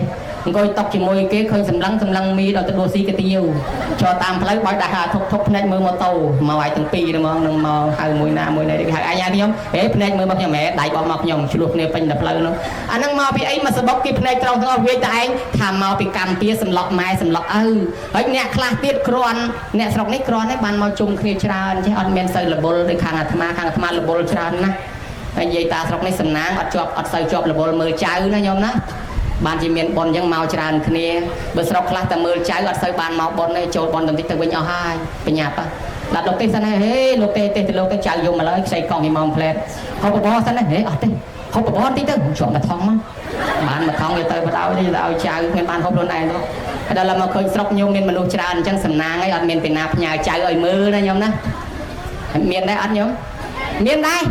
អង្គុយតុកជាមួយគេឃើញសម្លឹងសម្លឹងមីដល់ទៅដួសស៊ីកាទៀវចូលតាមផ្លូវបោយដាស់ធុកធុកភ្នែកមើលម៉ូតូមកឲ្យទាំងពីរហ្មងនឹងមកហៅមួយណាមួយនេះគេហៅអញខ្ញុំហេភ្នែកមើលមកខ្ញុំហេដៃបោះមកខ្ញុំឆ្លោះគ្នាពេញតែផ្លូវនោះអាហ្នឹងមកពីអីមកសបុកគេភ្នែកត្រង់ទាំងអស់វាយតែឯងថាមកពីកម្មពៀសម្លក់ម៉ែសម្លក់ឪហើយអ្នកខ្លះទៀតគ្រាន់អ្នកស្រុកនេះគ្រាន់ឯងបានមកជុំគ្នាច្រើនចេះអត់មានសូវរវល់ដូចខាងអាត្មាខាងអាត្មារវល់ច្រើនណាស់ហើយនិយាយតាស្រុកនេះសំណាងអត់ជាប់អត់សូវជាប់រវល់មើលចៅណាញោមណាបានជាមានប៉ុនអញ្ចឹងមកច្រើនគ្នាបើស្រុកខ្លះតែមើលចៅអត់សូវបានមកប៉ុនទេចូលប៉ុនបន្តិចទៅវិញអស់ហើយបញ្ញាប់ដាក់លោកទេសសិនហេលោកទេទេទៅលោកទៅចៅយំមកឡើយខ្ចីកង់ឯម៉ោងផ្លែតហូបបបរសិនហេអត់ទេហូបបបរតិចទៅជាប់មួយថងមកបានមួយថងយកទៅបដ ாய் ទៅឲ្យចៅមិនបានហូបខ្លួនឯងទេហើយដល់មកឃើញស្រុកញោមមានមនុស្សច្រើនអញ្ចឹងសំណាងឯងអត់មានពីណាផ្ញើចៅឲ្យមើលណាញោមណាមានដែរអត់ញោមមានដែរ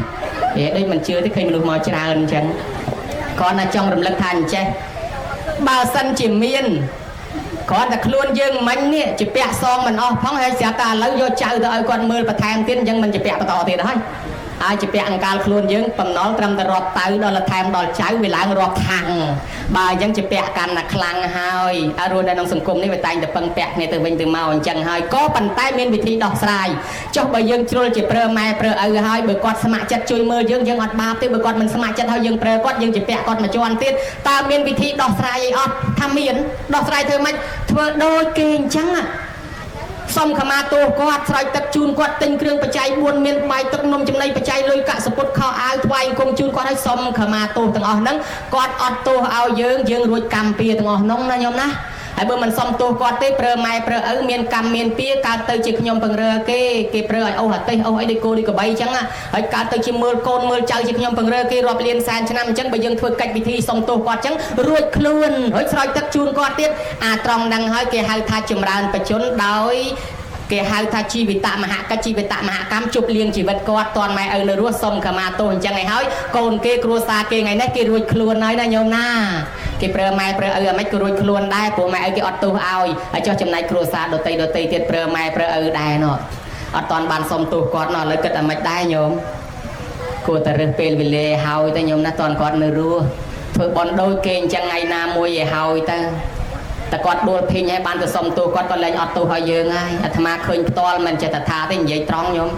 ហេដូចមិនជឿទេឃើញមនុស្សមកច្រើនអញ្ចឹងគ្រាន់តែចង់រំលឹកថាអញ្ចេះ បើសិនជាមានគ្រាន់តែខ្លួនយើងមិញនេះជាពាក់សងមិនអស់ផងហើយស្រាប់តែឥឡូវយកចៅទៅឲ្យគាត់មើលបន្ថែមទៀតអញ្ចឹងមិនជាពាក់បន្តទៀតហើយហើយជាពាក់អង្កាលខ្លួនយើងបំណុលត្រឹមតែរាប់ទៅដល់ថែមដល់ចៅវាឡើងរាប់ខាំងបើអញ្ចឹងជាពាក់កាន់តែខ្លាំងហើយអរស់នៅក្នុងសង្គមនេះវាតែងតែពឹងពាក់គ្នាទៅវិញទៅមកអញ្ចឹងហើយក៏ប៉ុន្តែមានវិធីដោះស្រាយចុះបើយើងជ្រុលជាប្រើម៉ែប្រើឪហើយបើគាត់ស្ម័គ្រចិត្តជួយមើលយើងយើងអត់បាបទេបើគាត់មិនស្ម័គ្រចិត្តហើយយើងប្រើគាត់យើងជាពាក់គាត់មួយជាន់ទៀតតើមានវិធីដោះស្រាយអីអត់ថាមានដោះស្រាយធ្វើម៉េចធ្វើដូចគេអញ្ចឹងសុំខមាទោសគាត់ស្រោចទឹកជូនគាត់ទិញគ្រឿងបច្ច័យ4មានបាយទឹកនំចំណីបច្ច័យលុយកាក់សពុតខោអាវថ្វាយអង្គមជូនគាត់ឲ្យសុំខមាទោសទាំងអស់ហ្នឹងគាត់អត់ទោសឲ្យយើងយើងរួចកម្មពៀទាំងអស់ហ្នឹងណាញោមណាហើយបើមិនសុំទោសគាត់ទេប្រើម៉ែប្រើឪមានកម្មមានពៀកើតទៅជាខ្ញុំពង្រើគេគេប្រើឲ្យអូសអាទេសអូសអីដូចគោដូចក្របីអញ្ចឹងហើយកើតទៅជាមើលកូនមើលចៅជាខ្ញុំពង្រើគេរាប់លានសែនឆ្នាំអញ្ចឹងបើយើងធ្វើកិច្ចពិធីសុំទោសគាត់អញ្ចឹងរួចខ្លួនហើយស្រោចទឹកជូនគាត់ទៀតអាត្រង់ហ្នឹងហើយគេហៅថាចម្រើនបច្ចុប្បន្នដោយគេហៅថាជីវិតមហកិច្ចជីវិតមហកម្មជប់លៀងជីវិតគាត់តន់ម៉ែឪនៅរស់សុំខមាទោសអញ្ចឹងឯហើយកូនគេគ្រួសារគេថ្ងៃនេះគេរួចខ្លួនហើយណាញោមណាគេប្រើម៉ែប្រើឪអាម៉េចក៏រួចខ្លួនដែរព្រោះម៉ែឪគេអត់ទោសឲ្យហើយចុះចំណែកគ្រួសារដតីដតីទៀតប្រើម៉ែប្រើឪដែរណោះអត់តន់បានសុំទោសគាត់ណោះឥឡូវគិតអាម៉េចដែរញោមគួរតែរើសពេលវេលាហើយទៅញោមណាតន់គាត់នៅរស់ធ្វើបន់ដូចគេអញ្ចឹងថ្ងៃណាមួយឲ្យហើយទៅតែគាត់ដួលភីងហើយបានទៅសុំទោសគាត់ក៏លែងអត់ទោសឲ្យយើងហើយអាត្មាឃើញផ្ទាល់មិនចេះតែថាទេនិយាយត្រង់ញោម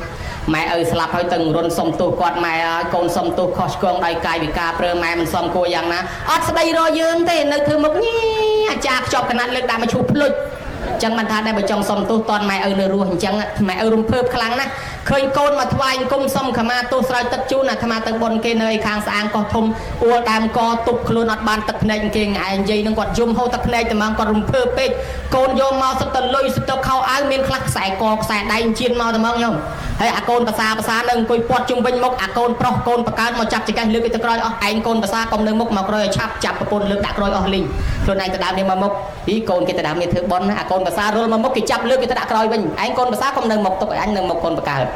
ម៉ែឪស្លាប់ហើយទៅរុនសុំទោសគាត់ម៉ែហើយកូនសុំទោសខុសឆ្គងដោយកាយវិការប្រើម៉ែមិនសមគួរយ៉ាងណាអត់ស្ដីរកយើងទេនៅធ្វើមុខញីអាចារ្យខ្ចប់កណាត់លើកដាក់មកឈូសភ្លុចចឹងមិនថាដែរបើចង់សុំទោសតន់ម៉ែឪនៅរស់អញ្ចឹងម៉ែឪរំភើបខ្លាំងណាស់ឃើញកូនមកថ្វាយអង្គមសុំខមាទោសស្រោចទឹកជូនអាត្មាទៅបុណ្យគេនៅឯខាងស្អាងកោះធំអួលដើមកទប់ខ្លួនអត់បានទឹកភ្នែកគេឯងនិយាយនឹងគាត់យំហូរទឹកភ្នែកតែហ្មងគាត់រំភើបពេកកូនយកមកសុទ្ធតែលុយសុទ្ធតែខោអាវមានខ្លះខ្សែកខ្សែដៃជៀនមកតែហ្មងខ្ញុំហើយអាកូនភាសានៅអង្គុយពាត់ជុំវិញមុខអាកូនប្រុសកូនបកើតមកចាប់ចង្កេះលើកទៅក្រោយអស់ឯងកូនភាសាកុំនៅមុខមកក្រោយឲ្យឆាប់ចាប់ប្រពន្ធលើកដាក់ក្រោយអស់លីងខ្លួនឯងទៅដើមនេះមកមុខពីកូនគេទៅដើមនេះធ្វើបុណ្យអាកូនភាសារលមកមុខគេចាប់លើកគេទៅដាក់ក្រោយវិញឯងកូនភាសាកុំនៅមុខទុកឲ្យអញនៅមុខកូនបកើ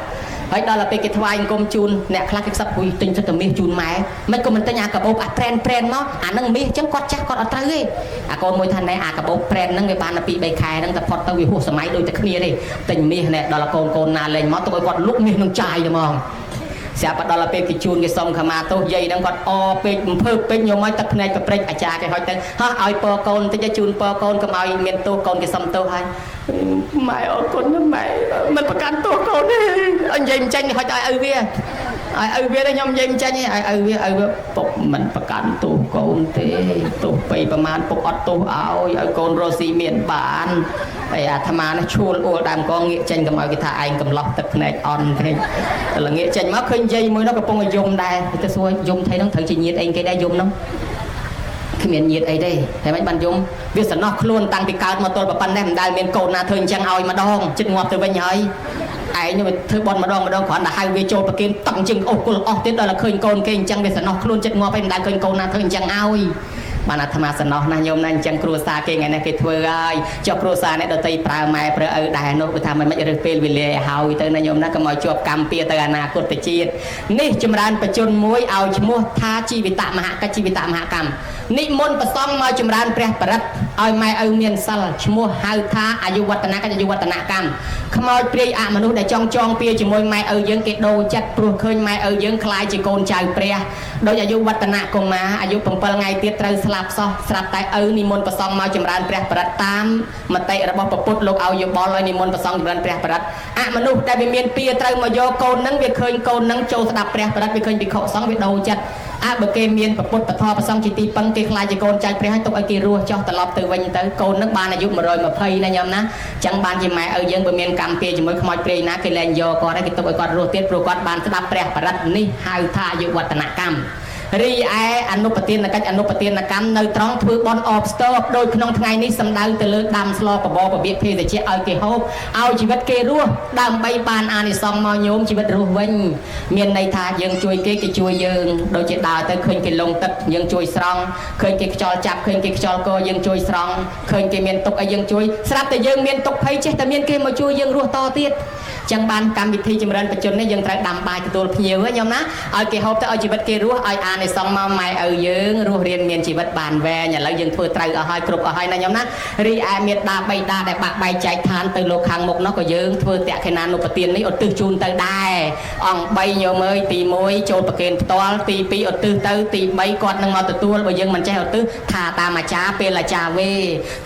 តហើយដល់ពេលគេថ្វាយអង្គមជូនអ្នកខ្លះគេខ្សឹបពុយទិញទៅមាសជូនម៉ែមិនក៏មិនទិញអាកាបូបអាប្រែនប្រែនមកអានឹងមាសអញ្ចឹងគាត់ចាស់គាត់អត់ត្រូវទេអាកូនមួយថាណែអាកាបូបប្រែនហ្នឹងវាបានតែ2 3ខែហ្នឹងតែផុតទៅវាហួសសម័យដូចតែគ្នាទេទិញមាសណែដល់កូនកូនណាលេងមកទុកឲ្យគាត់លុកមាសនឹងចាយទៅហ្មងស្រាប់ដល់ពេលគេជូនគេសុំខមាទោសយាយហ្នឹងគាត់អពេកអំភើពេកញោមឲ្យទឹកភ្នែកប្រព្រឹត្តអាចារ្យគេហុចទៅហោះឲ្យពរកូនតិចជូនពរកូនកុំឲ្យមានទោសកូនគេសុំទោសហើយម៉ែអរគុណណាម៉ែមិនប្រកាន់ទោសកូនទេនិយាយមិនចេញហុចឲ្យឪវាឲ្យឪវាខ្ញុំនិយាយមិនចេញឲ្យឪវាឪវាពុកមិនប្រកាន់ទោសកូនទេទោសបីប្រមាណពុកអត់ទោសឲ្យឲ្យកូនរស់ស៊ីមានបានហើយអាត្មានេះឈួលអួលដើមកងាកចេញកុំឲ្យគេថាឯងកំឡោះទឹកភ្នែកអន់ពេកល្ងាកចេញមកឃើញយាយមួយនោះកំពុងតែយំដែរទៅសួរយំថៃនោះត្រូវជាញាតអីគេដែរយំនោះគ្មានញាតអីទេតែមិនបានយំវាសំណោះខ្លួនតាំងពីកើតមកទល់ប៉ុណ្ណេះមិនដែលមានកូនណាធ្វើអញ្ចឹងឲ្យម្ដងចិត្តងាប់ទៅវិញហើយឯងនេះធ្វើបន់ម្ដងម្ដងគ្រាន់តែហៅវាចូលប្រគិនតឹងជាងអូសគុលអស់ទៀតដល់តែឃើញកូនគេអញ្ចឹងវាសំណោះខ្លួនចិត្តងាប់ហើយមិនដែលឃើញកូនណាធ្វើអញ្ចឹងឲ្យបានអាត្មាសំណោះណាញោមណាអញ្ចឹងគ្រួសារគេថ្ងៃនេះគេធ្វើហើយចុះគ្រួសារអ្នកដតីប្រើម៉ែប្រើឪដែរនោះគឺថាមិនរើសពេលវេលាឲ្យហើយទៅណាញោមណាកុំឲ្យជាប់កម្មពៀទៅអនាគតជាតិនេះចម្រើនបច្ចុប្បន្នមួយឲ្យឈ្មោះថាជីវិតមហកិច្ចជីវិតមហកម្មនិមន្តប្រសងមកចម្រើនព្រះបរិត្តឲ្យម៉ែឪមានសិលឈ្មោះហៅថាអាយុវឌ្ឍនកិច្ចអាយុវឌ្ឍនកម្មខ្មោចព្រាយអមនុស្សដែលចង់ចងពៀជាមួយម៉ែឪយើងគេដូរចិត្តព្រោះឃើញម៉ែឪយើងខ្លាយជាកូនចៅព្រះដោយអាយុវឌ្ឍនកុមារអាយុ7ថ្ងៃទៀតត្រូវស្លាប់សោះស្រាប់តែឪនិមន្តប្រសងមកចម្រើនព្រះបរិត្តតាមមតិរបស់ពុទ្ធលោកឲ្យយោបល់ឲ្យនិមន្តប្រសងចម្រើនព្រះបរិត្តអមនុស្សដែលវាមានពៀត្រូវមកយកកូននឹងវាឃើញកូននឹងចូលស្ដាប់ព្រះបរិត្តវាឃើញភិក្ខុសង្ឃវាដូរចិត្តអើបើគេមានពុទ្ធពធប្រសងជាទីពឹងគេខ្លាចជាកូនចៅព្រះឲ្យទុកឲ្យគេរស់ចោះត្រឡប់ទៅវិញទៅកូននឹងបានអាយុ120ណាញោមណាចឹងបានជាម៉ែឪយើងបើមានកម្មពៀជាមួយខ្មោចព្រាយណាគេលែងយកគាត់ហើយគេទុកឲ្យគាត់រស់ទៀតព្រោះគាត់បានស្ដាប់ព្រះបរិត្តនេះហៅថាអាយុវឌ្ឍនកម្មរីឯអនុប្រទានកិច្ចអនុប្រទានកម្មនៅត្រង់ធ្វើបន់អបស្ទប់ដោយក្នុងថ្ងៃនេះសំដៅទៅលើដាំស្លបបរបៀបភេសជ្ជៈឲ្យគេហូបឲ្យជីវិតគេរស់ដើម្បីបានអានិសង្សមកញោមជីវិតរស់វិញមានន័យថាយើងជួយគេគេជួយយើងដូចជាដើរទៅឃើញគេលងទឹកយើងជួយស្រង់ឃើញគេខ្យល់ចាប់ឃើញគេខ្យល់កយើងជួយស្រង់ឃើញគេមានទុកឲ្យយើងជួយស្រាប់តែយើងមានទុកភ័យចេះតែមានគេមកជួយយើងរស់តទៀតចឹងបានកម្មវិធីចម្រើនបច្ចុប្បន្ននេះយើងត្រូវដាំបាយទទួលភ្ញៀវញោមណាឲ្យគេហូបទៅឲ្យជីវិតគេរស់ឲ្យអា និសង្សមកម៉ែឪយើងរស់រៀនមានជីវិតបានវែងឥឡូវយើងធ្វើត្រូវអស់ហើយគ្រប់អស់ហើយណាញោមណារីឯមេត្តាបិតាដែលបាក់បែកចែកឋានទៅលោកខាងមុខនោះក៏យើងធ្វើតក្ខិណានុបទាននេះឧទ្ទិសជូនទៅដែរអង្គ3ញោមអើយទី1ចូលប្រគេនផ្ទាល់ទី2ឧទ្ទិសទៅទី3គាត់នឹងមកទទួលបើយើងមិនចេះឧទ្ទិសថាតាមអាចារ្យពេលអាចារ្យវេ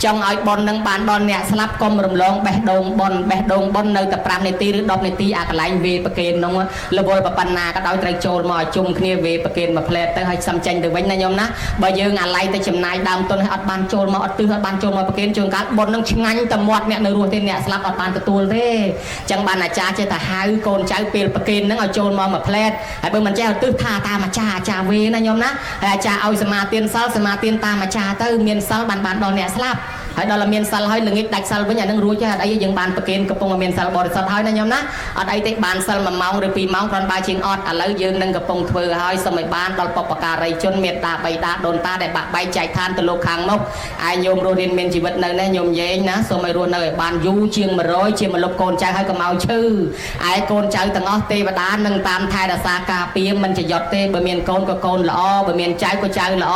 ចង់ឲ្យប៉ុននឹងបានដល់អ្នកស្លាប់កុំរំលងបេះដូងប៉ុនបេះដូងប៉ុននៅតែ5នាទីឬ10នាទីអាកន្លែងវេប្រគេននោះរវល់ប៉ុណ្ណាក៏ដោយត្រូវចូលមកឲ្យជុំគ្នាវេប្រគេនមួយផ្លែតទៅឲ្យសំចេញទៅវិញណាញោមណាបើយើងអាឡ័យទៅចំណាយដើមទុនឲ្យអត់បានចូលមកអត់ទិសអត់បានចូលមកប្រគេនជួនកាលប៉ុននឹងឆ្ងាញ់តែមាត់អ្នកនៅរស់ទេអ្នកស្លាប់អត់បានទទួលទេចឹងបានអាចារ្យចេះតែហៅកូនចៅពេលប្រគេនហ្នឹងឲ្យចូលមកមួយផ្លែតហើយបើមិនចេះឧទ្ទិសថាតាមអាចារ្យអាចារ្យវេណាញោមណាហើយអាចារ្យឲ្យសមាទានសិលសមាទានតាមអាចារ្យទៅមានសិលបានបានដល់អ្នកស្លាប់ហើយដល់មានសិលហើយល្ងាចដាច់សិលវិញអានឹងរួចហើយអត់អីយើងបានប្រគេនកំពុងមានសិលបរិសុទ្ធហើយណាញោមណាអត់អីទេបានសិល1ម៉ោងឬ2ម៉ោងគ្រាន់បើជាងអត់ឥឡូវយើងនឹងកំពុងធ្វើហើយសូមឲ្យបានដល់បុព្វការីជនមេត្តាបិតាដូនតាដែលបាក់បែកចែកឋានទៅលោកខាងមុខឯញោមរស់រៀនមានជីវិតនៅនេះញោមយេងណាសូមឲ្យរស់នៅឲ្យបានយូរជាង100ជាមលុបកូនចៅហើយកុំឲ្យឈឺឯកូនចៅទាំងអស់ទេវតានឹងតាមថែរក្សាការពារមិនចយត់ទេបើមានកូនក៏កូនល្អបើមានចៅក៏ចៅល្អ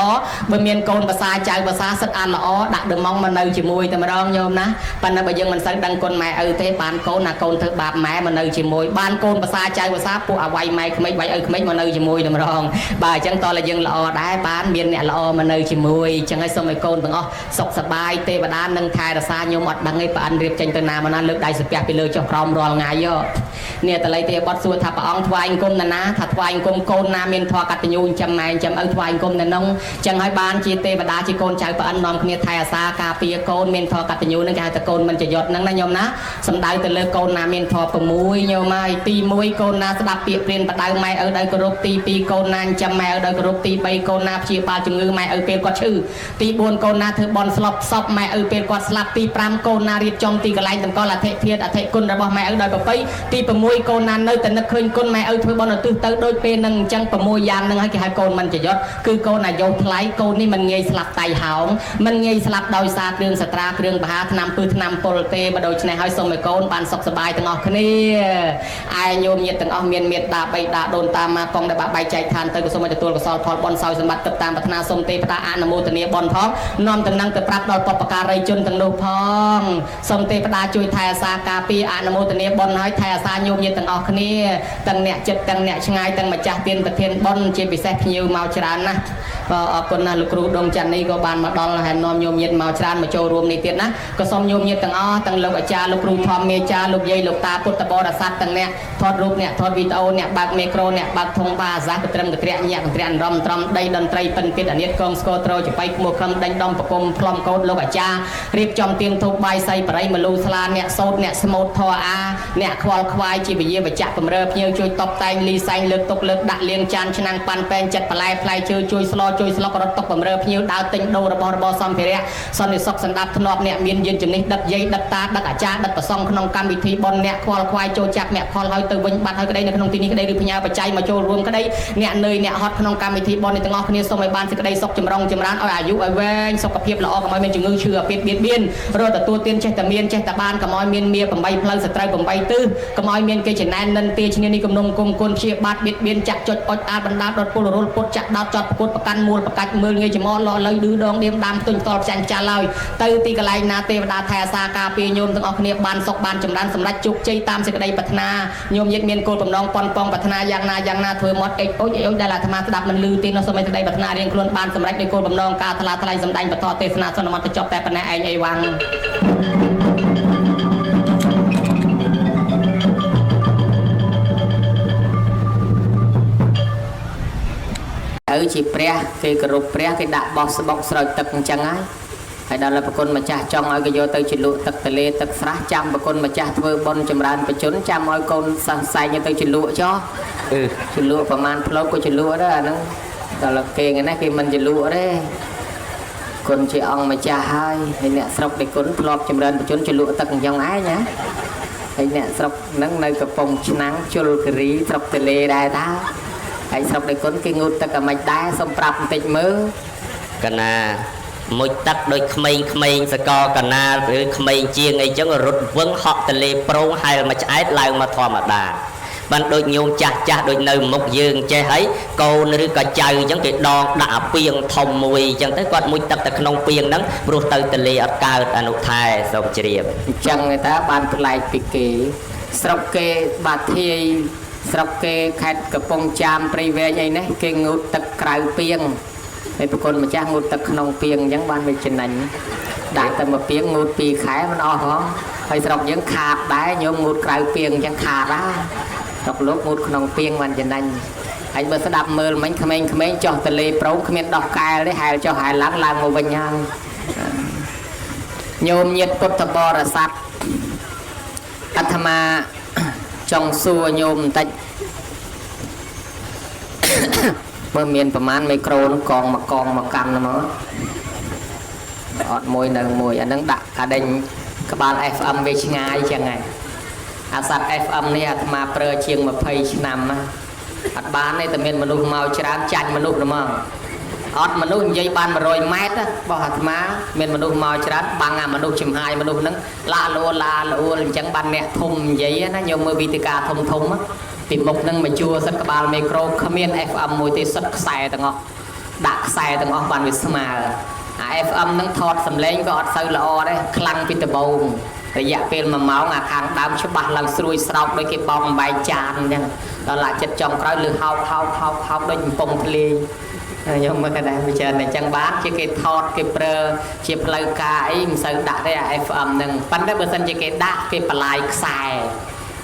បើមានកូនភាសាចៅភាសាសិតអានល្អដាក់ដមងមកនៅជាមួយតែម្ដងញោមណាប៉ុន្តែបើយើងមិនសូវដឹងគុណម៉ែឪទេបានកូនណាកូនធ្វើបាបម៉ែមកនៅជាមួយបានកូនភាសាចៅភាសាពួកអាវៃម៉ែក្មេកវាយឪក្មេកមកនៅជាមួយតែម្ដងបាទអញ្ចឹងតើយើងល្អដែរបានមានអ្នកល្អមកនៅជាមួយអញ្ចឹងឲ្យសូមឲ្យកូនទាំងអស់សុខសប្បាយទេវតានឹងថែរក្សាញោមអត់ដឹងទេប្រអិនរៀបចេញទៅណាមកណាលើកដៃសាពះពីលើចុះក្រោមរាល់ថ្ងៃនេះតល័យទេបត់សួរថាព្រះអង្គថ្វាយអង្គមណាថាថ្វាយអង្គមកូនណាមានធម៌កតញ្ញូចិញ្ចឹមម៉ែចិញ្ចឹមឪថ្វាយអង្គមនៅនោះអញ្ចឹងឲ្យបានជាទេវតាជាកូនចៅប្រអិននាំគ្នាថែអាសាការពារកូនមានធម៌កតញ្ញូនឹងគេហៅថាកូនមិនចយត់ហ្នឹងណាញោមណាសំដៅទៅលើកូនណាមានធម៌6ញោមហើយទី1កូនណាស្ដាប់ពាក្យព្រានបដៅម៉ែឪដោយគោរពទី2កូនណាចិញ្ចឹមម៉ែឪដោយគោរពទី3កូនណាព្យាបាលជំងឺម៉ែឪពេលគាត់ឈឺទី4កូនណាធ្វើបន់ស្លប់សពម៉ែឪពេលគាត់ស្លាប់ទី5កូនណារៀបចំទីកន្លែងតម្កល់អធិធាតុអធិគុណរបស់ម៉ែឪដោយប្រពៃទី6កូនណានៅតែនឹកឃើញគុណម៉ែឪធ្វើបន់ឧទ្ទិសទៅដូចពេលនឹងអញ្ចឹង6យ៉ាងហ្នឹងហើយគេហៅកូនមិនចយត់គឺកូនអាយុថ្លៃកូននេះមិនងាយស្លាប់តៃហោងមិនងាយស្លាប់ដោយសារគ្រឿងសត្រាគ្រឿងបហាថ្នាំពឹសថ្នាំពុលទេបើដូច្នេះហើយសូមឲ្យកូនបានសុខសប្បាយទាំងអស់គ្នាឯញោមញាតិទាំងអស់មានមេត្តាបិតាដូនតាម៉ាកងដែលបាក់បែកចែកឋានទៅក៏សូមឲ្យទទួលកុសលផលបុណ្យសោយសម្បត្តិទឹកតាមប្រាថ្នាសូមទេវតាអនុមោទនាបុណ្យផងនាំតំណែងទៅប្រាប់ដល់បុព្វការីជនទាំងនោះផងសូមទេវតាជួយថែអាសាការពារអនុមោទនាបុណ្យហើយថែអាសាញោមញាតិទាំងអស់គ្នាទាំងអ្នកចិត្តទាំងអ្នកឆ្ងាយទាំងម្ចាស់ទានប្រធានបុណ្យជាពិសេសភ្ញៀវមកច្រើនណាស់បាទអរគុណណាស់លោកគ្រូដងច័ន្ទនេះក៏បានមកដល់ហើយនាំញោមញាតិមកច្រើនមកចូលរួមនេះទៀតណាក៏សូមញោមញាតិទាំងអស់ទាំងលោកអាចារ្យលោកគ្រូធម្មមេចាលោកយាយលោកតាពុទ្ធបរិស័ទទាំងអ្នកថតរូបអ្នកថតវីដេអូអ្នកបើកមេក្រូអ្នកបើកធុងបាអាសាកត្រឹមកត្រាក់ញាក់កត្រាក់រំត្រំដីតន្ត្រីពិនទៀតអានិតកងស្គរត្រចបៃក្មោះខំដេញដំប្រគុំផ្លំកោតលោកអាចារ្យរៀបចំទៀនធូបបាយសៃបរិយមលូស្លាអ្នកសោតអ្នកស្មូតធរអាអ្នកខ្វល់ខ្វាយជាវិយាវចៈបំរើភ្ញៀវជួយតបតែងលីសែងលើកទុកលើកដាក់លៀងចានឆ្នាំងប៉ាន់ពេងចិត្តបន្លែផ្លែឈើជួយស្លជួយស្លុករត់ទុកបំរើភ្ញៀវដើរទិញដូររបស់របរសម្ភារៈសន្តិសុខសន្តាប់ធ្នាប់អ្នកមានយានជំនិះដឹកយាយដឹកតាដឹកអាចារ្យដឹកប្រសងក្នុងកម្មវិធីបុណ្យអ្នកខ្វល់ខ្វាយចូលចាប់អ្នកផលហើយទៅវិញបាត់ហើយក្តីនៅក្នុងទីនេះក្តីឬផ្ញើបច្ច័យមកចូលរួមក្តីអ្នកនឿយអ្នកហត់ក្នុងកម្មវិធីបុណ្យនេះទាំងអស់គ្នាសូមឲ្យបានសេចក្តីសុខចម្រុងចម្រើនឲ្យអាយុឲ្យវែងសុខភាពល្អកុំឲ្យមានជំងឺឈឺអាពាធបៀតបៀនរត់ទទួលទានចេះតែមានចេះតែបានកុំឲ្យមានមា8ផ្លូវសត្រូវ8ទិសកុំឲ្យមានគេចំណែននិន្ទាឈ្នានេះគំនុំគុំគុណព្យាបាទបៀតបៀនចាក់ចុចអុចអាលបណ្ដាលដុតពលរុលពុតចាក់ដោតចត់ប្រកួតប្រកាន់មូលប្រកាច់មើលងាយចំអលលុយឌឺដងដៀមដាមទុញតលចាញ់ចាល់ឡើយទៅទីកន្លែងណាទេវតាថែអាសាការពារញោមទាំងអស់គ្នាបានសុខបានចម្រើនសម្រេចជោគជ័យតាមសេចក្តីប្រាថ្នាញោមញាតិមានគោលបំណងប៉ុនប៉ងប្រាថ្នាយ៉ាងណាយ៉ាងណាធ្វើមាត់អេចអុចអុចដែលអាត្មាស្ដាប់មិនឮទេនោះសូមឲ្យសេចក្តីប្រាថ្នារៀងខ្លួនបានសម្រេចដោយគោលបំណងការថ្លាថ្លែងសម្ដែងបន្តទេសនាសន្មតទៅចប់តែប៉ុណ្ណេះឯងអីវ៉ាំងឪជាព្រះគេគោរពព្រះគេដាក់បោះស្បុកស្រោចទឹកអញ្ចឹងហើយហើយដល់ប្រគុណម្ចាស់ចង់ឲ្យគេយកទៅជ្រលក់ទឹកទលេទឹកស្រះចាំប្រគុណម្ចាស់ធ្វើបុណ្យចម្រើនបជនចាំឲ្យកូនសិស្សសែងទៅជ្រលក់ចោះជ្រលក់ប្រហែលផ្លូវក៏ជ្រលក់ដែរអាហ្នឹងដល់គេថ្ងៃនេះគេមិនជ្រលក់ទេគុណជាអង្គម្ចាស់ហើយហើយអ្នកស្រុកដែលគុណធ្លាប់ចម្រើនបជនជ្រលក់ទឹកអញ្ចឹងឯងណាហើយអ្នកស្រុកហ្នឹងនៅកំពង់ឆ្នាំងជលគិរីស្រុកទលេដែរតាហើយស្រុកដែលគុណគេងូតទឹកអាម៉េចដែរសូមប្រាប់បន្តិចមើលកណាមុជទឹកដូចក្មេងៗសកកណាឬក្មេងជាងអីចឹងរត់វឹងហក់ទលេប្រងហែលមកឆ្អែតឡើងមកធម្មតា បានដូចញោមចាស់ចាស់ដូចនៅមុខយើងចេះហើយកូនឬក៏ចៅអញ្ចឹងគេដងដាក់អាពាងធំមួយអញ្ចឹងទៅគាត់មុជទឹកទៅក្នុងពាងហ្នឹងព្រោះទៅទលេអត់កើតអនុថែសូមជ្រាប អញ្ចឹងទេតាបានប្លែកពីគេស្រុកគេបាធាយស្រុកគេខេត្តកំពង់ចាមព្រៃវែងអីនេះគេងូតទឹកក្រៅពាងហើយប្រគុណម្ចាស់ងូតទឹកក្នុងពាងអញ្ចឹងបានវាចំណេញដាក់តែមួយពាងងូត2ខែមិនអស់ហងហើយស្រុកយើងខាតដែរញោមងូតក្រៅពាងអញ្ចឹងខាតណាស្រុកលោកងូតក្នុងពាងបានចំណេញហើយបើស្ដាប់មើលមិញក្មេងៗចុះទលេប្រងគ្មានដោះកែលទេហែលចុះហែលឡើងឡើងមកវិញហើយញោមញាតពុទ្ធបរិស័ទអាត្មាចង់សួរញោមបន្តិចមើលមានប្រមាណមីក្រូនឹងកងមកកងមកកាន់មកអត់មួយនៅមួយអានឹងដាក់អាដេញក្បាល FM វាឆ្ងាយចឹងហើយអាសត្វ FM នេះអាត្មាប្រើជាង20ឆ្នាំណាអត់បានទេតែមានមនុស្សមកច្រើនចាញ់មនុស្សហ្មងអត់មនុស្សនិយាយបាន100ម៉ែត្ររបស់អាត្មាមានមនុស្សមកច្រើនបាំងអាមនុស្សចំហាយមនុស្សហ្នឹងឡាលួឡាលួលអញ្ចឹងបានអ្នកធំនិយាយណាញោមមើលវីតិកាធំធំពីមុខហ្នឹងមកជួសិតក្បាលមីក្រូគ្មាន FM មួយទេសិតខ្សែទាំងអស់ដាក់ខ្សែទាំងអស់បានវាស្មើអា FM ហ្នឹងថតសំឡេងក៏អត់សូវល្អដែរខ្លាំងពីដំបូងរយៈពេល1ម៉ោងអាខាងដើមច្បាស់ឡើងស្រួយស្រោកដូចគេបោកអំបែកចានអញ្ចឹងដល់ឡាចិត្តចុងក្រោយលឺហោកហោកហោកហោកដូចកំពុងធ្លាយខ្ញុំមើលកណ្ដាលវាច្រើនតែចឹងបានជាគេថតគេប្រើជាផ្លូវការអីមិនសូវដាក់ទេអា FM ហ្នឹងប៉ុន្តែបើសិនជាគេដាក់គេបន្លាយខ្សែ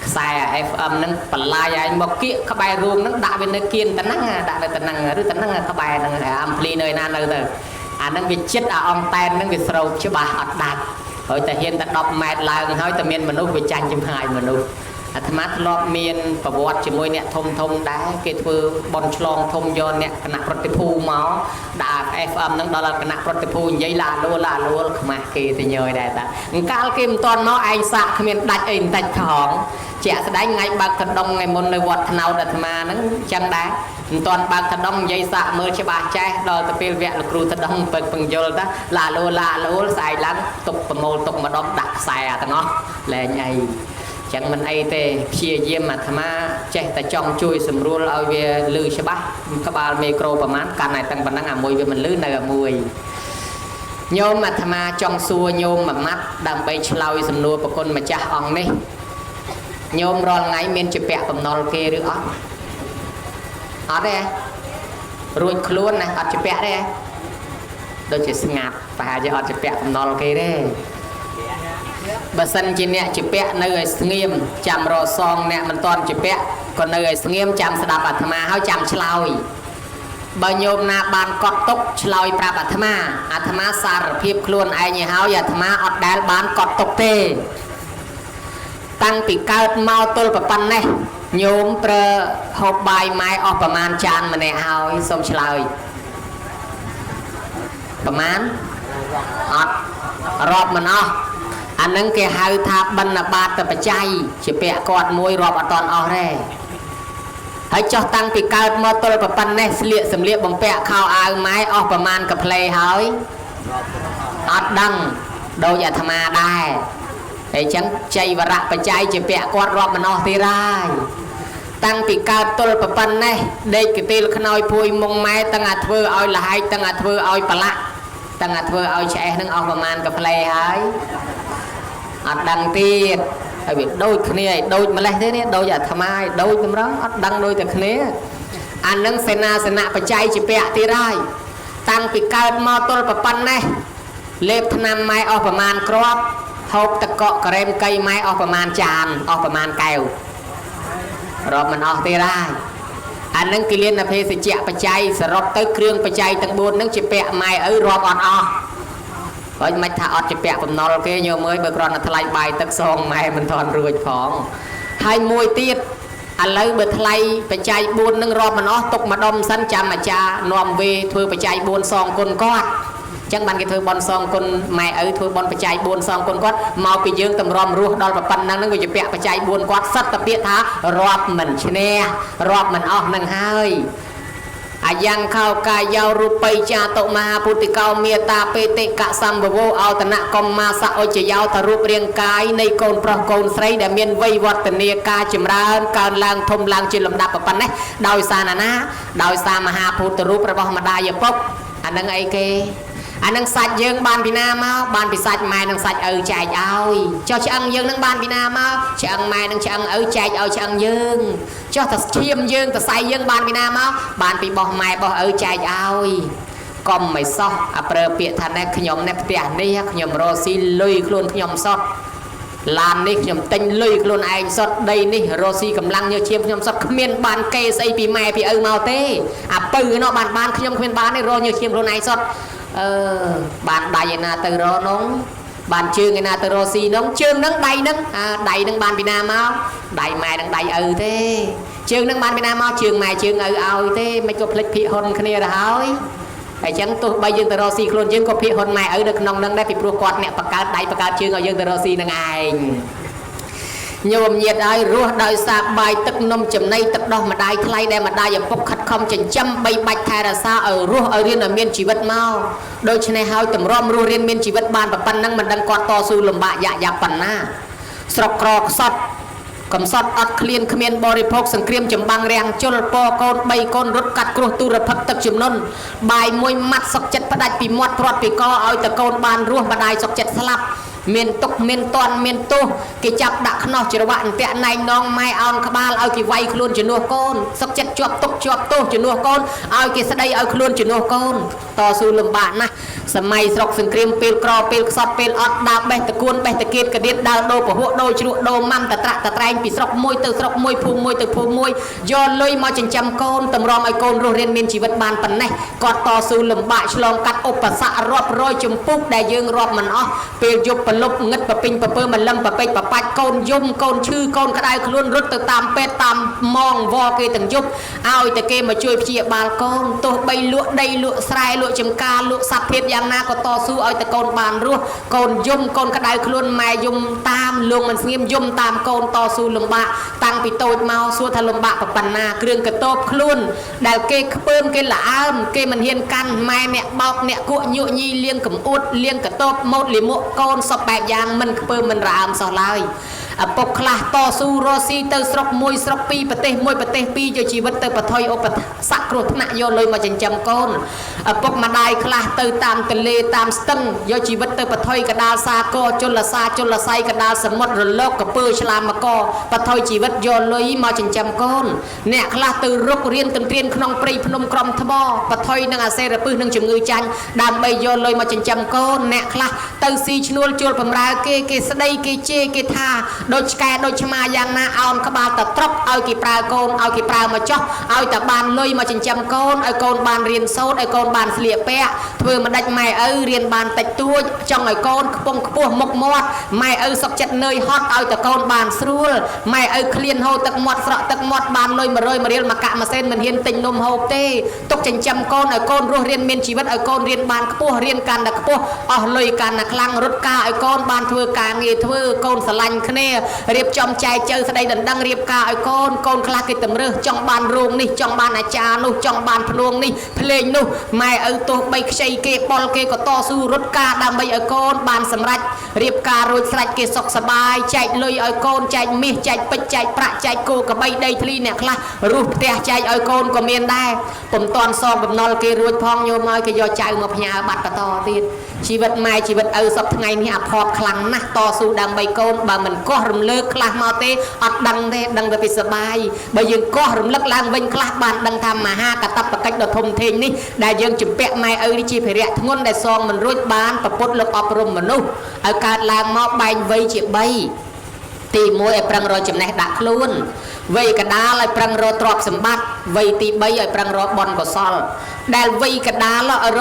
ខ្សែ FM ហ្នឹងបន្លាយឯងមកគៀកក្បែររូងហ្នឹងដាក់វានៅគៀនតំណឹងដាក់នៅតំណឹងឬតំណឹងក្បែរហ្នឹងអាំភ្លីនៅណានៅទៅអាហ្នឹងវាចិត្តអាអង្តែនហ្នឹងវាស្រូបច្បាស់អត់ដាច់ហើយតែហ៊ានតែ10ម៉ែត្រឡើងហើយតែមានមនុស្សវាចាញ់ចំហាយមនុស្សអាត្មាធ្លាប់មានប្រវត្តិជាមួយអ្នកធំធំដែរគេធ្វើបន់ឆ្លងធំយកអ្នកគណៈប្រតិភូមកដាក់ FM ហ្នឹងដល់គណៈប្រតិភូនិយាយឡាលួលឡាលួលខ្មាស់គេទៅញយដែរតាអង្កាលគេមិនទាន់មកឯងសាក់គ្មានដាច់អីបន្តិចផងជាក់ស្ដែងថ្ងៃបើកកដុងថ្ងៃមុននៅវត្តថ្នោតអាត្មាហ្នឹងចឹងដែរមិនទាន់បើកកដុងនិយាយសាក់មើលច្បាស់ចេះដល់ទៅពេលវគ្គលោកគ្រូកដុងពឹកពង្យល់តាឡាលួលឡាលួលស្អែកឡើងទុកប្រមូលទុកម្ដុំដាក់ខ្សែអាទាំងអស់លែងអីចឹងមិនអីទេព្យាយាមអាត្មាចេះតែចង់ជួយសម្រួលឲ្យវាលឺច្បាស់ក្បាលមីក្រូប្រមាណកាន់តែតាំងប៉ុណ្ណឹងអាមួយវាមិនលឺនៅអាមួយញោមអាត្មាចង់សួរញោមមួយម៉ាត់ដើម្បីឆ្លើយសំណួរប្រគុណម្ចាស់អង្គនេះញោមរាល់ថ្ងៃមានជាពាក់បំណុលគេឬអត់អត់ទេរួចខ្លួនណាអត់ជាពាក់ទេដូចជាស្ងាត់ប្រហែលជាអត់ជាពាក់បំណុលគេទេបើសិនជាអ្នកជាពាក់នៅឲ្យស្ងៀមចាំរសងអ្នកមិនទាន់ជាពាក់ក៏នៅឲ្យស្ងៀមចាំស្ដាប់អាត្មាហើយចាំឆ្លើយបើញោមណាបានកត់ទុកឆ្លើយប្រាប់អាត្មាអាត្មាសារភាពខ្លួនឯងឲ្យហើយអាត្មាអត់ដែលបានកត់ទុកទេតាំងពីកើតមកទល់ប៉ុណ្ណេះញោមប្រើហូបបាយម៉ែអស់ប្រមាណចានម្នាក់ហើយសូមឆ្លើយប្រមាណអត់រាប់មិនអស់អានឹងគេហៅថាបណ្ឌបាតបច្ច័យជាពាក្យគាត់មួយរាប់អត់តន់អស់ទេហើយចោះតាំងពីកើតមកទល់ប៉ុណ្ណេះស្លៀកសម្លៀកបំពាក់ខោអាវម៉ែអស់ប្រមាណកាផ្លេហើយអត់ដឹងដូចអាត្មាដែរហើយចឹងចៃវរៈបច្ច័យជាពាក្យគាត់រាប់មិនអស់ទេរាយតាំងពីកើតទល់ប៉ុណ្ណេះដេកកទីលខ្នើយភួយមុងម៉ែទាំងអាធ្វើឲ្យលហែកទាំងអាធ្វើឲ្យប្រឡាក់ទាំងអាធ្វើឲ្យឆ្អេះនឹងអស់ប្រមាណកាផ្លេហើយអត់ដឹងទៀតហើយវាដូចគ្នាឲ្យដូចម្លេះទេនេះដូចអាត្មាឲ្យដូចតម្រង់អត់ដឹងដូចតែគ្នាអានឹងសេនាសនៈបច្ច័យជាពាក្យទៀតហើយតាំងពីកើតមកទល់ប៉ុណ្ណេះលេបថ្នាំម៉ែអស់ប្រមាណគ្រាប់ហូបទឹកកកការ៉េមកៃម៉ែអស់ប្រមាណចានអស់ប្រមាណកែវរាប់មិនអស់ទេហើយអានឹងគិលានភេសជ្ជៈបច្ច័យសរុបទៅគ្រឿងបច្ច័យទាំង4នឹងជាពាក្យម៉ែឪរាប់អត់អស់ហើយមិនថាអត់ជាពាក់បំណុលគេញោមអើយបើគ្រាន់តែថ្លៃបាយទឹកសងម៉ែមិនថនរួចផងហើយមួយទៀតឥឡូវបើថ្លៃបច្ច័យ4នឹងរាប់មិនអស់ទុកម្ដុំសិនចាំអាចារ្យនាំវេធ្វើបច្ច័យ4សងគុណគាត់ចឹងបានគេធ្វើបន់សងគុណម៉ែឪធ្វើបន់បច្ច័យ4សងគុណគាត់មកពីយើងតម្រាំរស់ដល់ប៉ុណ្ណឹងហ្នឹងវាជាពាក្យបច្ច័យ4គាត់សិតតែពាក្យថារាប់មិនឈ្នះរាប់មិនអស់នឹងហើយ អាយ៉ាងខោកាយោរូបីចាតុមហាពុទ្ធិកោមេតាបេតិកសម្ភវោអោតនកម្មាសអុជយោថារូបរាងកាយនៃកូនប្រុសកូនស្រីដែលមានវ័យវឌ្ឍនាការចម្រើនកើនឡើងធំឡើងជាលំដាប់ប៉ុណ្ណេះដោយសារណាណាដោយសារមហាពុទ្ធរូបរបស់ម្ដាយឪពុកអានឹងអីគេអានឹងសាច់យើងបានពីណាមកបានពីសាច់ម៉ែនិងសាច់ឪចែកឲ្យចុះឆ្អឹងយើងនឹងបានពីណាមកឆ្អឹងម៉ែនិងឆ្អឹងឪចែកឲ្យឆ្អឹងយើងចុះតែឈាមយើងតសៃយើងបានពីណាមកបានពីបោះម៉ែបោះឪចែកឲ្យកុំមិនសោះអាប្រើពាក្យថាណែខ្ញុំណែផ្ទះនេះខ្ញុំរកស៊ីលុយខ្លួនខ្ញុំសោះឡាននេះខ្ញុំទិញលុយខ្លួនឯងសុទ្ធដីនេះរកស៊ីកម្លាំងញើសឈាមខ្ញុំសុទ្ធគ្មានបានគេស្អីពីម៉ែពីឪមកទេអាពៅនោះបានខ្ញុំគ្មានបានទេរកញើសឈាមខ្លួនឯងសុទ្ធអឺបានដៃឯណាទៅរកនងបានជើងឯណាទៅរកស៊ីនងជើងនឹងដៃនឹងដៃនឹងបានពីណាមកដៃម៉ែនឹងដៃឪទេជើងនឹងបានពីណាមកជើងម៉ែជើងឪឲ្យទេមិនក៏ភ្លេចភាកហ៊ុនគ្នាទៅហើយហើយចឹងទោះបីយើងទៅរកស៊ីខ្លួនយើងក៏ភាកហ៊ុនម៉ែឪនៅក្នុងនឹងដែរពីព្រោះគាត់អ្នកបង្កើតដៃបង្កើតជើងឲ្យយើងទៅរកស៊ីនឹងឯងញោមញាតឲ្យរស់ដោយសារបាយទឹកនំចំណីទឹកដោះម្ដាយថ្លៃដែលម្ដាយឪពុកខិតខំចិញ្ចឹមបីបាច់ថែរក្សាឲ្យរស់ឲ្យរៀនឲ្យមានជីវិតមកដូច្នេះហើយតម្រាំរស់រៀនមានជីវិតបានប៉ុណ្ណឹងមិនដឹងគាត់តស៊ូលំបាកយ៉ាក់យ៉ាប់ប៉ុណ្ណាស្រុកក្រខ្សត់កំសត់អត់ឃ្លានគ្មានបរិភោគសង្គ្រាមចម្បាំងរាំងជលពកូន3កូនរត់កាត់គ្រោះទុរភិក្សទឹកជំនន់បាយមួយម៉ាត់សុកចិត្តផ្ដាច់ពីមាត់ព្រាត់ពីកឲ្យតកូនបានរស់ម្ដាយសុកចិត្តស្លាប់មានទុកមានតន់មានទោសគេចាប់ដាក់ខ្នោះច្រវាក់អន្ទាក់ណែងនងម៉ែអោនក្បាលឲ្យគេវាយខ្លួនជំនួសកូនសុកចិត្តជាប់ទុកជាប់ទោសជំនួសកូនឲ្យគេស្ដីឲ្យខ្លួនជំនួសកូនតស៊ូលំបាកណាស់សម័យស្រុកសង្គ្រាមពេលក្រពេលខ្សត់ពេលអត់ដើរបេះតកួនបេះតកៀតកដៀតដើរដូរពហុដូរជ្រក់ដូរម៉ាំតត្រាក់តត្រែងពីស្រុកមួយទៅស្រុកមួយភូមិមួយទៅភូមិមួយយកលុយមកចិញ្ចឹមកូនតម្រាំឲ្យកូនរស់រៀនមានជីវិតបានប៉ុណ្ណេះគាត់តស៊ូលំបាកឆ្លងកាត់ឧបសគ្គរាប់រយចម្ពុះដែលយើងរាប់មិនអស់ពេលយប់ប្រលប់ងឹតប្រពេញប្រពើមលឹមប្រពេចប្របាច់កូនយំកូនឈឺកូនក្តៅខ្លួនរត់ទៅតាមពេទ្យតាមម៉ងវគេទាំងយប់ឲ្យតែគេមកជួយព្យាបាលកូនទោះបីលក់ដីលក់ស្រែលក់ចំការលក់សត្វធាតុយ៉ាងណាក៏តស៊ូឲ្យតែកូនបានរស់កូនយំកូនក្តៅខ្លួនម៉ែយំតាមលងមិនស្ងៀមយំតាមកូនតស៊ូលំបាកតាំងពីតូចមកសួរថាលំបាកប៉ុណ្ណាគ្រឿងកតបខ្លួនដែលគេខ្ពើមគេល្អើមគេមិនហ៊ានកាន់ម៉ែអ្នកបោកអ្នកគក់ញក់ញីលៀងកំអួតលៀងកតបម៉ូតលិមួកកូនសពបែបយ៉ាងមិនខ្ពើមមិនរអើមសោះឡើយឪពុកខ្លះតស៊ូរស់ស៊ីទៅស្រុកមួយស្រុកពីរប្រទេសមួយប្រទេសពីរយកជីវិតទៅបថុយឧបសគ្គគ្រោះថ្នាក់យកលុយមកចិញ្ចឹមកូនឪពុកម្ដាយខ្លះទៅតាមទន្លេតាមស្ទឹងយកជីវិតទៅបថុយកដាលសាកជលសាជលស័យកដាលសមុទ្ររលកកពើឆ្លាមកបថុយជីវិតយកលុយមកចិញ្ចឹមកូនអ្នកខ្លះទៅរុករៀនទន្ទ្រានក្នុងព្រៃភ្នំក្រំថ្មបថុយនឹងអាសេរពឹសនឹងជំងឺចាញ់ដើម្បីយកលុយមកចិញ្ចឹមកូនអ្នកខ្លះទៅស៊ីឈ្នួលជួលបំរើគេគេស្ដីគេជេរគេថាដូចឆ្កែដូចឆ្មាយ៉ាងណាអោនក្បាលតត្រប់ឲ្យគេប្រើកូនឲ្យគេប្រើមកចោះឲ្យតែបានលុយមកចិញ្ចឹមកូនឲ្យកូនបានរៀនសូត្រឲ្យកូនបានស្លៀកពាក់ធ្វើមិនដាច់ម៉ែឪរៀនបានតិចតួចចង់ឲ្យកូនខ្ពង់ខ្ពស់មុខមាត់ម៉ែឪសុកចិត្តនឿយហត់ឲ្យតែកូនបានស្រួលម៉ែឪឃ្លានហូរទឹកមាត់ស្រក់ទឹកមាត់បានលុយ100រៀលមកកាក់មួយសេនមិនហ៊ានទិញនំហូបទេទុកចិញ្ចឹមកូនឲ្យកូនរស់រៀនមានជីវិតឲ្យកូនរៀនបានខ្ពស់រៀនកាន់តែខ្ពស់អស់លុយកាន់តែខ្លាំងរត់ការឲ្យកូនបានធ្វើការងារធ្វើកូនស្រឡាញ់គ្នារៀបចំចែកជើស្ដីដណ្ដឹងរៀបការឲ្យកូនកូនខ្លះគេតម្រើសចង់បានរោងនេះចង់បានអាចារ្យនោះចង់បានភ្នួងនេះភ្លេងនោះម៉ែឪទោះបីខ្ចីគេបុលគេក៏តស៊ូរត់ការដើម្បីឲ្យកូនបានសម្រេចរៀបការរួចស្រេចគេសុខសប្បាយចែកលុយឲ្យកូនចែកមាសចែកពេជ្រចែកប្រាក់ចែកគោក្របីដីធ្លីអ្នកខ្លះរស់ផ្ទះចែកឲ្យកូនក៏មានដែរពុំតាន់សងបំណុលគេរួចផងញោមឲ្យគេយកចៅមកផ្ញើបាត់បន្តទៀតជីវិតម៉ែជីវិតឪសពថ្ងៃនេះអាភ័ព្វខ្លាំងណាស់តស៊ូដើម្បីកូនបើមិនកោះរំលើកខ្លះមកទេអត់ដឹងទេដឹងតែពីសបាយបើយើងកោះរំលឹកឡើងវិញខ្លះបានដឹងថាមហាកតបកិច្ចដ៏ធំធេងនេះដែលយើងជំពាក់ម៉ែឪនេះជាភារៈធ្ងន់ដែលសងមិនរួចបានប្រពុតលោកអប់រំមនុស្សឲ្យកើតឡើងមកបែងវ័យជា3ទី1ឲ្យប្រឹងរកចំណេះដាក់ខ្លួនវ័យកដាលឲ្យប្រឹងរកទ្រព្យសម្បត្តិវ័យទី3ឲ្យប្រឹងរកបុណ្យកុសលដែលវ័យកដាលឲ្យ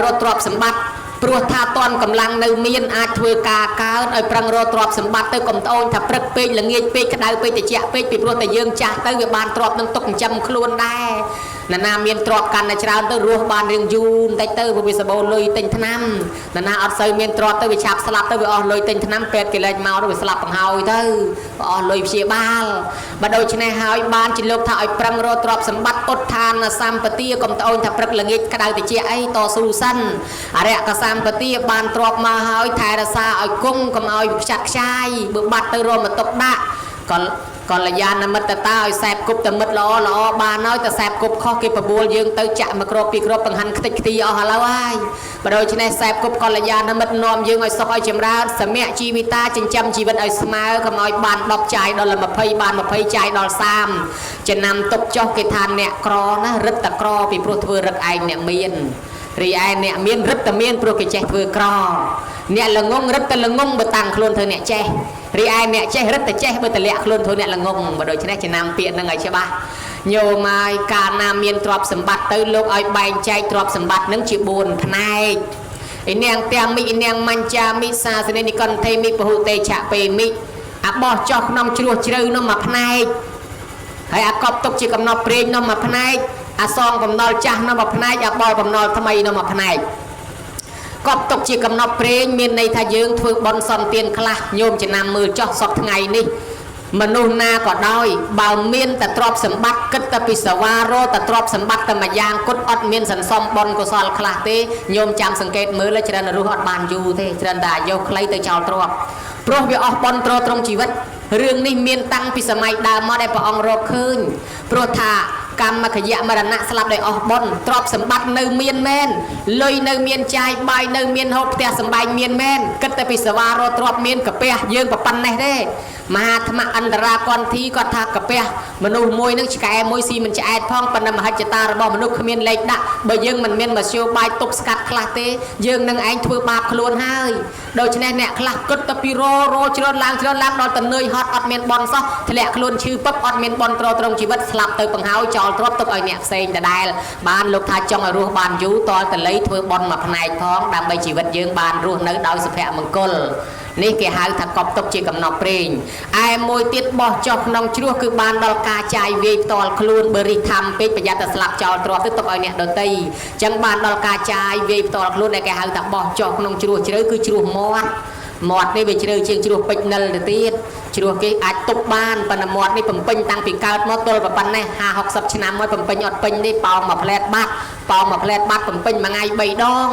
រកទ្រព្យសម្បត្តិព្រោះថាតន់កម្លាំងនៅមានអាចធ្វើការកើតឲ្យប្រឹងរកទ្រព្យសម្បត្តិទៅកុំត្អូញថាព្រឹកពេកល្ងាចពេកក្តៅពេកត្រជាក់ពេកពីព្រោះតែយើងចាស់ទៅវាបានទ្រព្យនឹងទុកចិញ្ចឹមខ្លួនដែរ ណាណាមានទ្រព្យកាន់តែច្រើនទៅរស់បានរៀងយូរបន្តិចទៅព្រោះវាសម្បូរលុយទិញថ្នាំណាណាអត់សូវមានទ្រព្យទៅវាឆាប់ស្លាប់ទៅវាអស់លុយទិញថ្នាំពេទ្យគេលែងមកទៅវាស្លាប់បង្ហើយទៅវាអស់លុយព្យាបាលបើដូច្នេះហើយបានជាលោកថាឲ្យប្រឹងរកទ្រព្យសម្បត្តិឧទ្ធានសម្បទាកុំត្អូញថាព្រឹកល្ងាចក្តៅតិចអីតស៊ូសិនអរិយសម្បទាបានទ្រព្យមកហើយថែរក្សាឲ្យគង់កុំឲ្យខ្ចាត់ខ្ចាយបើបាត់ទៅរមតុកដាក់ក៏កល្យាណមិត្តតាឲ្យសែបគប់តែមិត្តល្អល្អបានហើយតែសែបគប់ខុសគេបបួលយើងទៅចាក់មួយគ្រាប់ពីរគ្រាប់បង្ហាន់ខ្ទេចខ្ទីអស់ឥឡូវហើយបើដូច្នេះសែបគប់កល្យាណមិត្តនាំយើងឲ្យសុខឲ្យចម្រើនសមៈជីវិតាចិញ្ចឹមជីវិតឲ្យស្មើកុំឲ្យបាន10ចាយដល់20បាន20ចាយដល់30ចំណាំទុកចុះគេថាអ្នកក្រណារឹតតែក្រពីព្រោះធ្វើរឹកឯងអ្នកមានរីឯអ្នកមានរឹតតែមានព្រោះគេចេះធ្វើក្រអ្នកល្ងងរឹតតែល្ងងបើតាំងខ្លួនធ្វើអ្នកចេះរីឯអ្នកចេះរឹតតែចេះបើតម្លាក់ខ្លួនធ្វើអ្នកល្ងងបើដូច្នេះចំណាំពាក្យនឹងឲ្យច្បាស់ញោមហើយកាលណាមានទ្រព្យសម្បត្តិទៅលោកឲ្យបែងចែកទ្រព្យសម្បត្តិនឹងជា4ផ្នែកឯនាងទាំងមិឯនាងមញ្ចាមិសាសនិនិកន្ធេមិពហុតេឆៈពេមិអាបោះចោះក្នុងជ្រោះជ្រៅនោះមួយផ្នែកហើយអាកប់ទុកជាកំណត់ព្រេងនោះមួយផ្នែកអាសងកំណល់ចាស់នោះមួយផ្នែកអាបល់កំណល់ថ្មីនោះមួយផ្នែកកប់ទុកជាកំណត់ព្រេងមានន័យថាយើងធ្វើបុណ្យសន្ទានខ្លះញោមចំណាំមើលចោះសពថ្ងៃនេះមនុស្សណាក៏ដោយបើមានតែទ្រព្យសម្បត្តិគិតតែពីសវ៉ារតែទ្រព្យសម្បត្តិតែមួយយ៉ាងគត់អត់មានសន្សំបុណ្យកុសលខ្លះទេញោមចាំសង្កេតមើលច្រើនរស់អត់បានយូរទេច្រើនតែអាយុខ្លីទៅចោលទ្រព្យព្រោះវាអស់បុណ្យទ្រទ្រង់ជីវិតរឿងនេះមានតាំងពីសម័យដើមមកដែលព្រះអង្គរកឃើញព្រោះថាកម្មខយៈមរណៈស្លាប់ដោយអស់បុណ្យទ្រព្យសម្បត្តិនៅមានមែនលុយនៅមានចាយបាយនៅមានហូបផ្ទះសម្បែងមានមែនគិតតែពីសវ៉ារទ្រព្យមានកាពះយើងប្រប៉ុណ្ណេះទេមហាថ្មអន្តរាគន្ធីគាត់ថាកាពះមនុស្សមួយនឹងឆ្កែមួយស៊ីមិនឆ្អែតផងប៉ុន្តែមហិច្ឆតារបស់មនុស្សគ្មានលេខដាក់បើយើងមិនមានមធ្យោបាយទប់ស្កាត់ខ្លះទេយើងនឹងឯងធ្វើបាបខ្លួនហើយដូច្នេះអ្នកខ្លះគិតតែពីររច្រើនឡើងច្រើនឡើងដល់តែនឿយហត់អត់មានបុណ្យសោះធ្លាក់ខ្លួនឈឺពឹបអត់មានបុណ្យទ្រទ្រង់ជីវិតស្លាប់ទៅបង្ហើយចោលទ្រព្យទុកឲ្យអ្នកផ្សេងដដែលបានលោកថាចង់ឲ្យរស់បានយូរតលតលៃធ្វើបុណ្យមួយផ្នែកផងដើម្បីជីវិតយើងបានរស់នៅដោយសុភមង្គលនេះគេហៅថាកប់ទុកជាកំណត់ព្រេងឯមួយទៀតបោះចុះក្នុងជ្រោះគឺបានដល់ការចាយវាយផ្ទាល់ខ្លួនបើរិះធម្មពេកប្រយ័ត្នតែស្លាប់ចោលទ្រព្យទៅទុកឲ្យអ្នកដទៃចឹងបានដល់ការចាយវាយផ្ទាល់ខ្លួនដែលគេហៅថាបោះចុះក្នុងជ្រោះជ្រៅគឺជ្រោះមាត់មាត់នេះវាជ្រៅជាងជ្រោះពេជ្រនិលទៅទៀតជ្រោះគេអាចទប់បានប៉ុន្តែមាត់នេះបំពេញតាំងពីកើតមកទល់ប៉ុណ្ណេះ50 60ឆ្នាំមកបំពេញអត់ពេញទេប៉ោងមួយផ្លែតបាត់ប៉ោងមួយផ្លែតបាត់បំពេញមួយថ្ងៃ3ដង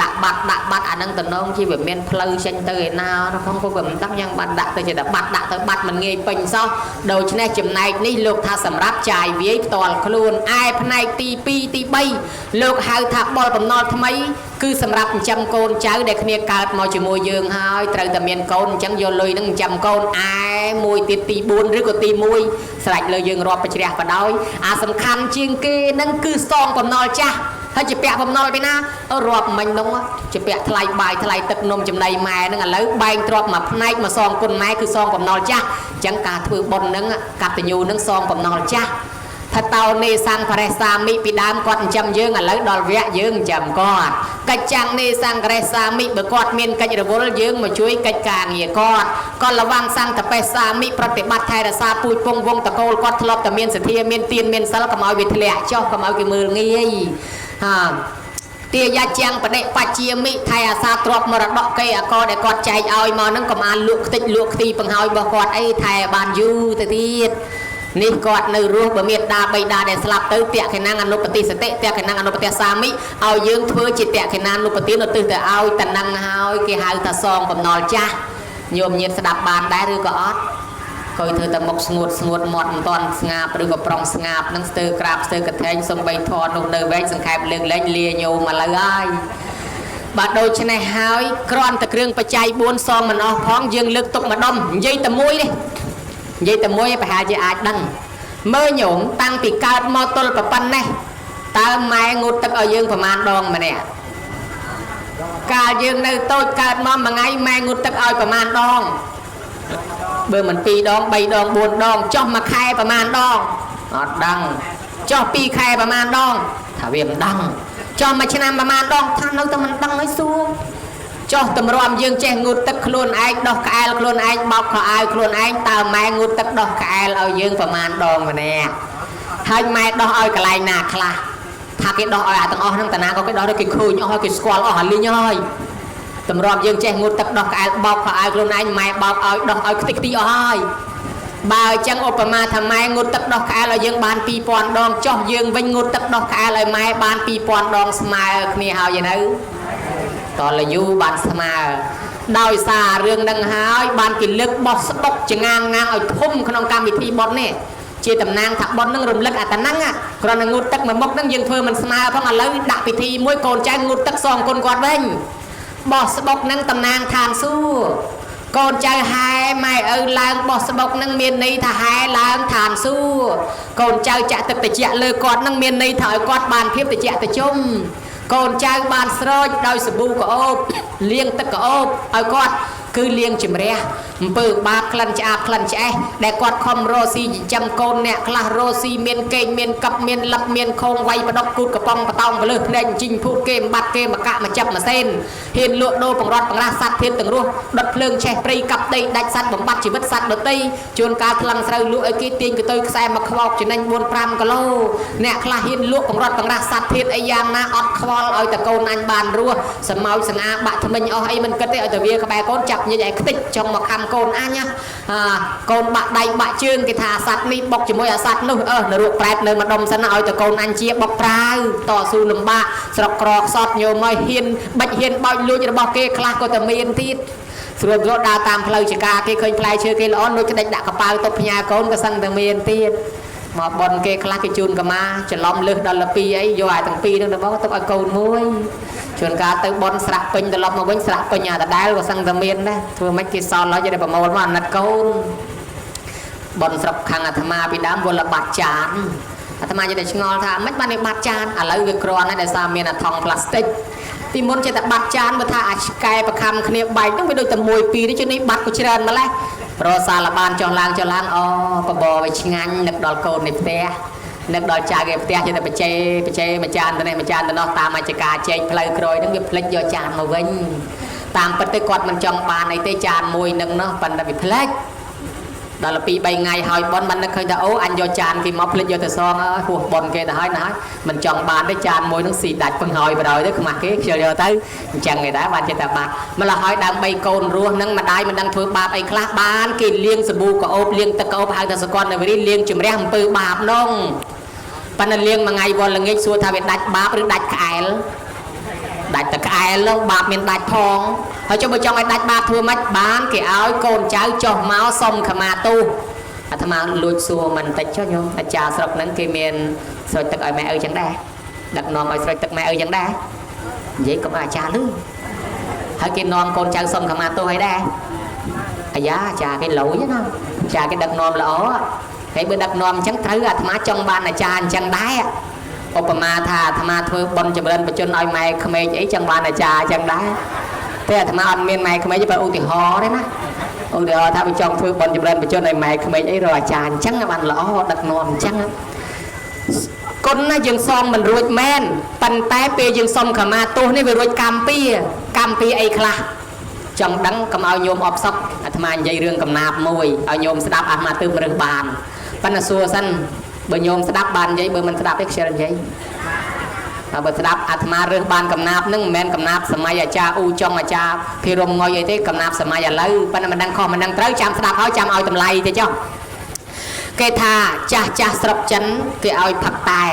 ដាក់បាត់ដាក់បាត់អានឹងតំណងជាវាមានផ្លូវចេញទៅឯណាផងក៏វាមិនដឹងយ៉ាងបានដាក់ទៅជាតែបាត់ដាក់ទៅបាត់មិនងាយពេញសោះដូច្នេះចំណែកនេះលោកថាសម្រាប់ចាយវាយផ្ទាល់ខ្លួនឯផ្នែកទី2ទី3លោកហៅថាបុលបំណុលថ្មីគឺសម្រាប់ចិញ្ចឹមកូនចៅដែលគ្នាកើតមកជាមួយយើងហើយត្រូវតែមានកូនអញ្ចឹងយកលុយនឹងចិញ្ចឹមកូនឯមួយទៀតទី4ឬក៏ទី1ស្រេចលើយើងរាប់ប្រជ្រះបដោយអាសំខាន់ជាងគេនឹងគឺសងបំណុលចាស់ហើយជាពាក់បំណុលពីណារាប់មិញនោះជាពាក់ថ្លៃបាយថ្លៃទឹកនំចំណីម៉ែហ្នឹងឥឡូវបែងទ្រព្យមួយផ្នែកមកសងគុណម៉ែគឺសងបំណុលចាស់អញ្ចឹងការធ្វើបុណ្យហ្នឹងកតញ្ញូហ្នឹងសងបំណុលចាស់ថាតោនេសង្ឃរេសាមិពីដើមគាត់ចិញ្ចឹមយើងឥឡូវដល់វគ្គយើងចិញ្ចឹមគាត់កិច្ចចាំងនេសង្ឃរេសាមិបើគាត់មានកិច្ចរវល់យើងមកជួយកិច្ចការងារគាត់ក៏លវាំងសង្ឃតបេសាមិប្រតិបត្តិថែរក្សាពូជពងវងតកូលគាត់ធ្លាប់តែមានសទ្ធាមានទានមានសិលកុំឲ្យវាធ្លាក់ចុះកុំឲ្យគេមើលងាយហាទាយាចាំងបដិបច្ចាមិថែអាសាទ្របមរតកគេអកដែលគាត់ចែកឲ្យមកហ្នឹងកុំអានលក់ខ្ទេចលក់ខ្ទីបង្ហើយរបស់គាត់អីថែបានយូរទៅទៀតនេះគាត់នៅរស់បើមានដាបីដាដែលស្លាប់ទៅតេខេណាងអនុបតិសតិតេខេណាងអនុបតិសាមិឲ្យយើងធ្វើជាតេខេណានុបទានឧទ្ទិសទៅឲ្យតណឹងហើយគេហៅថាសងបំណុលចាស់ញោមញាតស្ដាប់បានដែរឬក៏អត់កុយធ្វើតែមុខស្ងួតស្ងួតមាត់មិនតាន់ស្ងាបឬក៏ប្រុងស្ងាបនឹងស្ទើក្រាបស្ទើកថែងសំបីធរនោះនៅវែងសង្ខេបលើកលែងលាញោមឥឡូវហើយបាទដូច្នេះហើយគ្រាន់តែគ្រឿងបច្ច័យ4សងមិនអស់ផងយើងលើកទុកម្ដុំនិយាយតែមួយទេនិយាយតែមួយប្រហែលជាអាចដឹងមើលញោមតាំងពីកើតមកទល់ប៉ុណ្ណេះតើម៉ែងូតទឹកឲ្យយើងប្រមាណដងម្នាក់កាលយើងនៅតូចកើតមកមួយថ្ងៃម៉ែងូតទឹកឲ្យប្រមាណដងបើមិន2ដង3ដង4ដងចុះមួយខែប្រមាណដងអត់ដឹងចុះ2ខែប្រមាណដងថាវាមិនដឹងចុះមួយឆ្នាំប្រមាណដងថានៅតែមិនដឹងឲ្យសួរចុះតម្រាំយើងចេះងូតទឹកខ្លួនឯងដោះក្អែលខ្លួនឯងបោកខោអាវខ្លួនឯងតើម៉ែងូតទឹកដោះក្អែលឲ្យយើងប្រមាណដងម្នាក់ ហើយម៉ែដោះឲ្យកន្លែងណាខ្លះថាគេដោះឲ្យអាទាំងអស់ហ្នឹងតាណាក៏គេដោះទៅគេឃើញអស់ហើយគេស្គាល់អស់អាលីងហើយតម្រាំយើងចេះងូតទឹកដោះក្អែលបោកខោអាវខ្លួនឯងម៉ែបោកឲ្យដោះឲ្យខ្ទេចខ្ទីអស់ហើយបើអញ្ចឹងឧបមាថាម៉ែងូតទឹកដោះក្អែលឲ្យយើងបាន2000ដងចុះយើងវិញងូតទឹកដោះក្អែលឲ្យម៉ែបាន2000ដងស្មើគ្នាហើយនៅតលយូបានស្មើដោយសាររឿងនឹងហើយបានគេលើកបោះស្បុកចងាងងាងឲ្យធំក្នុងកម្មវិធីបុណ្យនេះជាតំណាងថាបុណ្យនឹងរំលឹកអាតហ្នឹងគ្រាន់តែងូតទឹកមួយមុខហ្នឹងយើងធ្វើមិនស្មើផងឥឡូវដាក់ពិធីមួយកូនចៅងូតទឹកសងគុណគាត់វិញបោះស្បុកហ្នឹងតំណាងឋានសួគ៌កូនចៅហែម៉ែឪឡើងបោះស្បុកហ្នឹងមានន័យថាហែឡើងឋានសួគ៌កូនចៅចាក់ទឹកត្រជាក់លើគាត់ហ្នឹងមានន័យថាឲ្យគាត់បានភាពត្រជាក់ត្រជុំកូនចៅបានស្រោចដោយសាប៊ូក្អូបលាងទឹកក្អូបឲ្យគាត់គឺលាងជំរះអំពើបាបក្លិនឆ្អាបក្លិនឆ្អេះដែលគាត់ខំរកស៊ីចិញ្ចឹមកូនអ្នកខ្លះរកស៊ីមានកេងមានកឹបមានលឹបមានខងវាយបដកគូតកំប៉ុងបតោងពលឹះភ្នែកជីងភូតគេបាត់គេមកកាក់មកចាប់មកសេនហ៊ានលក់ដូរបង្រត់បង្រាស់សត្វធានទាំងរស់ដុតភ្លើងឆេះព្រៃកាប់ដីដាច់សត្វបំបត្តិជីវិតសត្វដទៃជួនកាលថ្លឹងស្រូវលក់ឲ្យគេទាញកតុយខ្សែមកខ្វោកចំណេញ4 5គីឡូអ្នកខ្លះហ៊ានលក់បង្រត់បង្រាស់សត្វធានអីយ៉ាងណាអត់ខ្វល់ឲ្យតកូនអញបានរស់សមោចសង្អាបាក់ថ្មិញអស់អីមិនគិតទេឲ្យតែវាក្បែរកូនចាប់ញិចឲ្យខ្ទេចចង់មកខំកូនអញកូនបាក់ដៃបាក់ជើងគេថាអាសត្វនេះបុកជាមួយអាសត្វនោះនរកប្រែតនៅម្ដុំសិនឲ្យតកូនអញជាបុកប្រាវតស៊ូលំបាកស្រុកក្រខ្សត់ញោមឲ្យហ៊ានបាច់ហ៊ានបោចលួចរបស់គេខ្លះក៏តែមានទៀតស្រួលស្រួលដើរតាមផ្លូវចកាគេឃើញផ្លែឈើគេល្អលួចក្តិចដាក់កប៉ៅទៅផ្ញើកូនក៏សឹងតែមានទៀតមកបនគេខ្លះគេជូនកម៉ាច្រឡំលើសដល់លពីអីយកអាទាំងពីរហ្នឹងទៅមកទុកឲ្យកូនមួយជួនកាលទៅបនស្រាក់ពេញត្រឡប់មកវិញស្រាក់ពេញអាដដែលក៏សឹងតែមានដែរធ្វើម៉េចគេសល់ហើយចេះតែប្រមូលមកអាណិតកូនបនស្រុកខាងអាត្មាពីដើមវល់បាត់ចានអាត្មាចេះតែឆ្ងល់ថាម៉េចបាននេះបាត់ចានឥឡូវវាគ្រាន់ហើយដោយសារមានអាថង់ប្លាស្ទិកពីមុនចេះតែបាត់ចានបើថាអាឆ្កែប្រខំគ្នាបែកហ្នឹងវាដូចតែមួយពីរនេះជនេះបាត់ក៏ច្រើនម្ល៉េះប្រសាលបានចុះឡើងចុះឡើងអូបបរវាឆ្ងាញ់នឹកដល់កូននៃផ្ទះនឹកដល់ចៅគេផ្ទះចេះតែបច្ចេបច្ចេមួយចានទៅនេះមួយចានទៅនោះតាមអាចារ្យចែកផ្លូវក្រោយហ្នឹងវាភ្លេចយកចានមកវិញតាមពិតទៅគាត់មិនចង់បានអីទេចានមួយនឹងនោះប៉ុន្តែវាភ្លេចដល់2 3ថ្ងៃហើយបនបាននឹកឃើញថាអូអញយកចានគេមកភ្លេចយកទៅសងអើយហួសបនគេទៅហើយណាហើយមិនចង់បានទេចានមួយនឹងស៊ីដាច់ពឹងហើយបណ្ដោយទៅខ្មាស់គេខ្ជិលយកទៅអញ្ចឹងឯដែរបានចេះតែបាត់ម្ល៉េះហើយដើម្បីកូនរស់នឹងម្ដាយមិនដឹងធ្វើបាបអីខ្លះបានគេលាងសាប៊ូក្អូបលាងទឹកក្អូបហៅថាសកលនវរីលាងជំរះអំពើបាបនោះប៉ុន្តែលាងមួយថ្ងៃវល់ល្ងាចសួរថាវាដាច់បាបឬដាច់ក្អែលដាច់តែក្អែលនោះបាបមានដាច់ផងហើយចុះបើចង់ឲ្យដាច់បាបធ្វើម៉េចបានគេឲ្យកូនចៅចុះមកសុំខមាទោសអាត្មាលួចសួរមិនតិចចុះញោមអាចារ្យស្រុកហ្នឹងគេមានស្រោចទឹកឲ្យម៉ែឪចឹងដែរដឹកនាំឲ្យស្រោចទឹកម៉ែឪចឹងដែរនិយាយកុំឲ្យអាចារ្យលឺហើយគេនាំកូនចៅសុំខមាទោសឲ្យដែរអាយ៉ាអាចារ្យគេលយណាអាចារ្យគេដឹកនាំល្អហើយបើដឹកនាំអញ្ចឹងត្រូវអាត្មាចង់បានអាចារ្យអញ្ចឹងដែរឧបមាថាអាត្មាធ្វើបុណ្យចម្រើនបជនឲ្យម៉ែក្មេកអីចង់បានអាចារ្យអញ្ចឹងដែរតែអាត្មាអត់មានម៉ែក្មេកទេបើឧទាហរណ៍ទេណាឧទាហរណ៍ថាបើចង់ធ្វើបុណ្យចម្រើនបជនឲ្យម៉ែក្មេកអីរកអាចារ្យអញ្ចឹងបានល្អដឹកនាំអញ្ចឹងគុណណាយើងសងមិនរួចមែនប៉ុន្តែពេលយើងសុំខមាទោសនេះវារួចកម្មពៀកម្មពៀអីខ្លះចង់ដឹងកុំឲ្យញោមអបសក់អាត្មានិយាយរឿងកំណាបមួយឲ្យញោមស្ដាប់អាត្មាទើបរើសបានប៉ុន្តែសួរសិនបើញោមស្ដាប់បាននិយាយបើមិនស្ដាប់ទេខ្ជិលនិយាយហើយបើស្ដាប់អាត្មារើសបានកំណាបហ្នឹងមិនមែនកំណាបសម័យអាចារ្យអ៊ូចុងអាចារ្យភិរមងុយអីទេកំណាបសម័យឥឡូវប៉ុន្តែមិនដឹងខុសមិនដឹងត្រូវចាំស្ដាប់ហើយចាំឲ្យតម្លៃទេចុះគេថាចាស់ចាស់ស្រុកចិនគេឲ្យផឹកតែ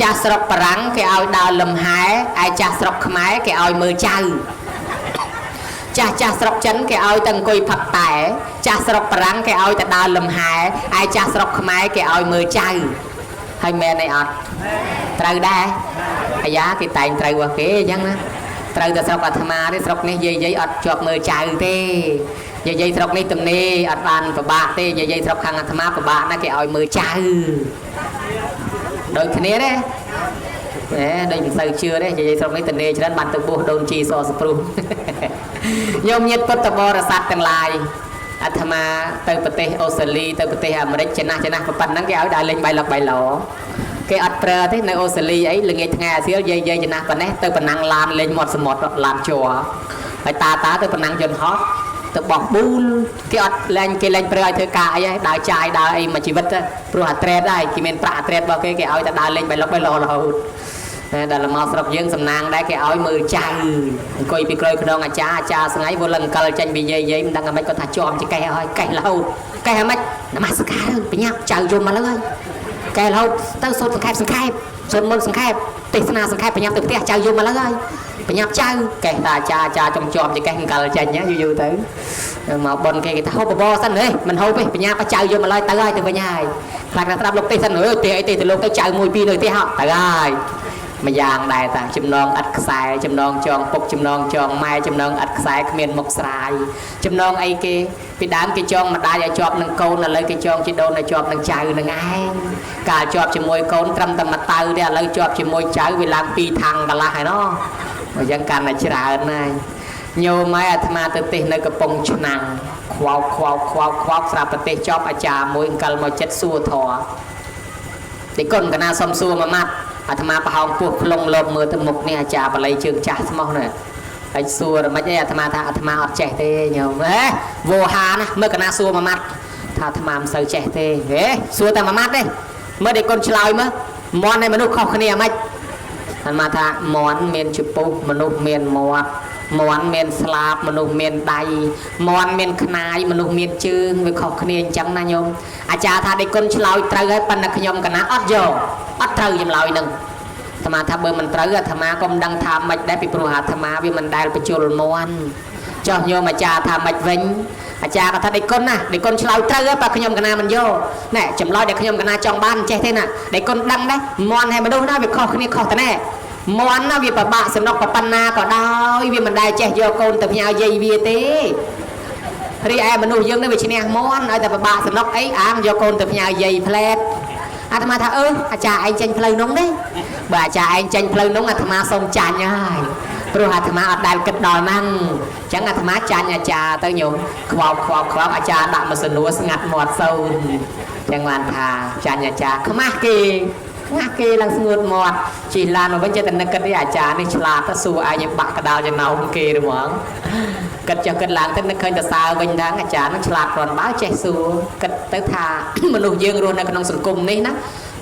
ចាស់ស្រុកបារាំងគេឲ្យដើរលំហែឯចាស់ស្រុកខ្មែរគេឲ្យមើលចៅចាស់ចាស់ស្រុកចិនគេឲ្យតែអង្គុយផឹកតែចាស់ស្រុកបារាំងគេឲ្យតែដើរលំហែឯចាស់ស្រុកខ្មែរគេឲ្យមើលចៅហើយមែនអីអត់ត្រូវដែរអាយ៉ាគេតែងត្រូវរបស់គេអញ្ចឹងណាត្រូវតែស្រុកអាត្មាទេស្រុកនេះយាយអត់ជាប់មើលចៅទេយាយស្រុកនេះទំនេរអត់បានពិបាកទេយាយស្រុកខាងអាត្មាពិបាកណាស់គេឲ្យមើលចៅដូចគ្នាទេដូចមិនសូវជឿទេយាយស្រុកនេះទំនេរច្រើនបានទៅបួសដូនជីសសព្រោះញោមញាតិពុទ្ធបរិស័ទទាំងឡាយអាត្មាទៅប្រទេសអូស្ត្រាលីទៅប្រទេសអាមេរិកចំណាស់ប៉ុណ្ណឹងគេឲ្យដើរលេងបាយឡុកបាយឡគេអត់ប្រើទេនៅអូស្ត្រាលីអីល្ងាចថ្ងៃអាសៀលយាយចំណាស់ប៉ុណ្ណេះទៅប៉ុណ្ណឹងឡានលេងមាត់សមុទ្រឡានជ័រហើយតាទៅប៉ុណ្ណឹងយន្តហោះ ទៅបោះប៊ូលគេអត់លែងគេលែងប្រើឲ្យធ្វើការអីហើយដើរចាយដើរអីមួយជីវិតព្រោះអាត្រេតហើយគេមានប្រាក់អាត្រេតរបស់គេគេឲ្យតែដើរលេងបៃលុកបៃលោរហូតតែដល់មកស្រុកយើងសំណាងដែរគេឲ្យមើលចៅអង្គុយពីក្រោយខ្នងអាចារ្យអាចារ្យស្ងៃវល់អង្កលចេញពីយាយយាយមិនដឹងអាម៉េចគាត់ថាជាប់ចកេះហើយកេះរហូតកេះអាម៉េចនមស្ការបញ្ញាប់ចៅយំមកលើហើយកេះរហូតទៅសូត្រសង្ខេបសង្ខេបសូត្រមន្តសង្ខេបទេសនាសង្ខេបបញ្ញាប់ទៅផ្ទះចៅយំមកលើហើយបញ្ញាប់ចៅកេះតាអាចារ្យអាចារ្យចង់ជាប់ចកេះអង្កលចេញយូរយូរទៅមកប៉ុនគេគេថាហូបបបរសិនហេមិនហូបទេបញ្ញាប់ចៅយំមកលើទៅហើយទៅវិញហើយខ្លាចថាស្ដាប់លោកទេសសិនអើយទេអីទេទៅលោកទៅចៅមួយពីរនៅផ្ទះហ៎ទៅហើយមួយយ៉ាងដែរតាចំណងឥតខ្សែចំណងចងពុកចំណងចងម៉ែចំណងឥតខ្សែគ្មានមុខស្រាយចំណងអីគេពីដើមគេចងម្ដាយឲ្យជាប់នឹងកូនឥឡូវគេចងជីដូនឲ្យជាប់នឹងចៅនឹងឯងកាលជាប់ជាមួយកូនត្រឹមតែមួយតៅទេឥឡូវជាប់ជាមួយចៅវាឡើងពីរថាំងកន្លះហើយណោះអញ្ចឹងកាន់តែច្រើនណាស់ញោមហើយអាត្មាទៅទេសនៅកំពង់ឆ្នាំងខ្វោកខ្វោកខ្វោកខ្វោកស្រាប់ប្រទេសចប់អាចារ្យមួយអង្គលមកចិត្តសួរធរតិគុណកណាសុំសួរមួយម៉ាត់អាត្មាប្រហោងពោះខ្លងលបមើលទៅមុខនេះអាចារ្យបល័យជើងចាស់ស្មោះណាហើយសួរមិនអីអាត្មាថាអាត្មាអត់ចេះទេញោមហេវោហាណាមើលកណាសួរមួយម៉ាត់ថាអាត្មាមិនសូវចេះទេហេសួរតែមួយម៉ាត់ទេមើលដេកគុណឆ្លើយមើលមន់នៃមនុស្សខុសគ្នាអាម៉េចអាត្មាថាមន់មានជពុះមនុស្សមានមាត់មន់មានស្លាបមនុស្សមានដៃមន់មានខ្នាយមនុស្សមានជើងវាខុសគ្នាអញ្ចឹងណាញោមអាចារ្យថាដេកគុណឆ្លើយត្រូវហើយប៉ុន្តែខ្ញុំកណាអត់យកអត់ត្រូវចម្លើយនឹងអាត្មាថាបើមិនត្រូវអាត្មាក៏មិនដឹងថាម៉េចដែរពីព្រោះអាត្មាវាមិនដែលបញ្ជុលមន់ចុះញោមអាចារ្យថាម៉េចវិញអាចារ្យក៏ថាដេកគុណណាដេកគុណឆ្លើយត្រូវហើយបើខ្ញុំកណាមិនយកណែចម្លើយដែលខ្ញុំកណាចង់បានចេះទេណាដេកគុណដឹងដែរមន់ហើយមនុស្សណាវាខុសគ្នាខុសតែណែមន់ណាវាពិបាកសំណុកប៉ុណ្ណាក៏ដោយវាមិនដែលចេះយកកូនទៅផ្ញើយាយវាទេរីឯមនុស្សយើងនេះវាឈ្នះមន់ឲ្យតែពិបាកសំណុកអីអាងយកកូនទៅផ្ញើយាយផ្លែតអាត្មាថាអឺអាចារ្យឯងចេញផ្លូវនោះទេបើអាចារ្យឯងចេញផ្លូវនោះអាត្មាសូមចាញ់ហើយព្រោះអាត្មាអត់ដែលគិតដល់ហ្នឹងអញ្ចឹងអាត្មាចាញ់អាចារ្យទៅញោមខ្វោកខ្វោកខ្វោកអាចារ្យដាក់មកសំណួរស្ងាត់មាត់សូនអញ្ចឹងបានថាចាញ់អាចារ្យខ្មាស់គេខ្មាស់គេឡើងស្ងួតមាត់ជិះឡានមកវិញចេះតែនឹកគិតអាចារ្យនេះឆ្លាតទៅសួរឯងបាក់កដាលចំណោមគេហ្មងគិតចុះគិតឡើងទៅនឹកឃើញតសើវិញថាអាចារ្យនឹងឆ្លាតគ្រាន់បើចេះសួរគិតទៅថាមនុស្សយើងរស់នៅក្នុងសង្គមនេះណា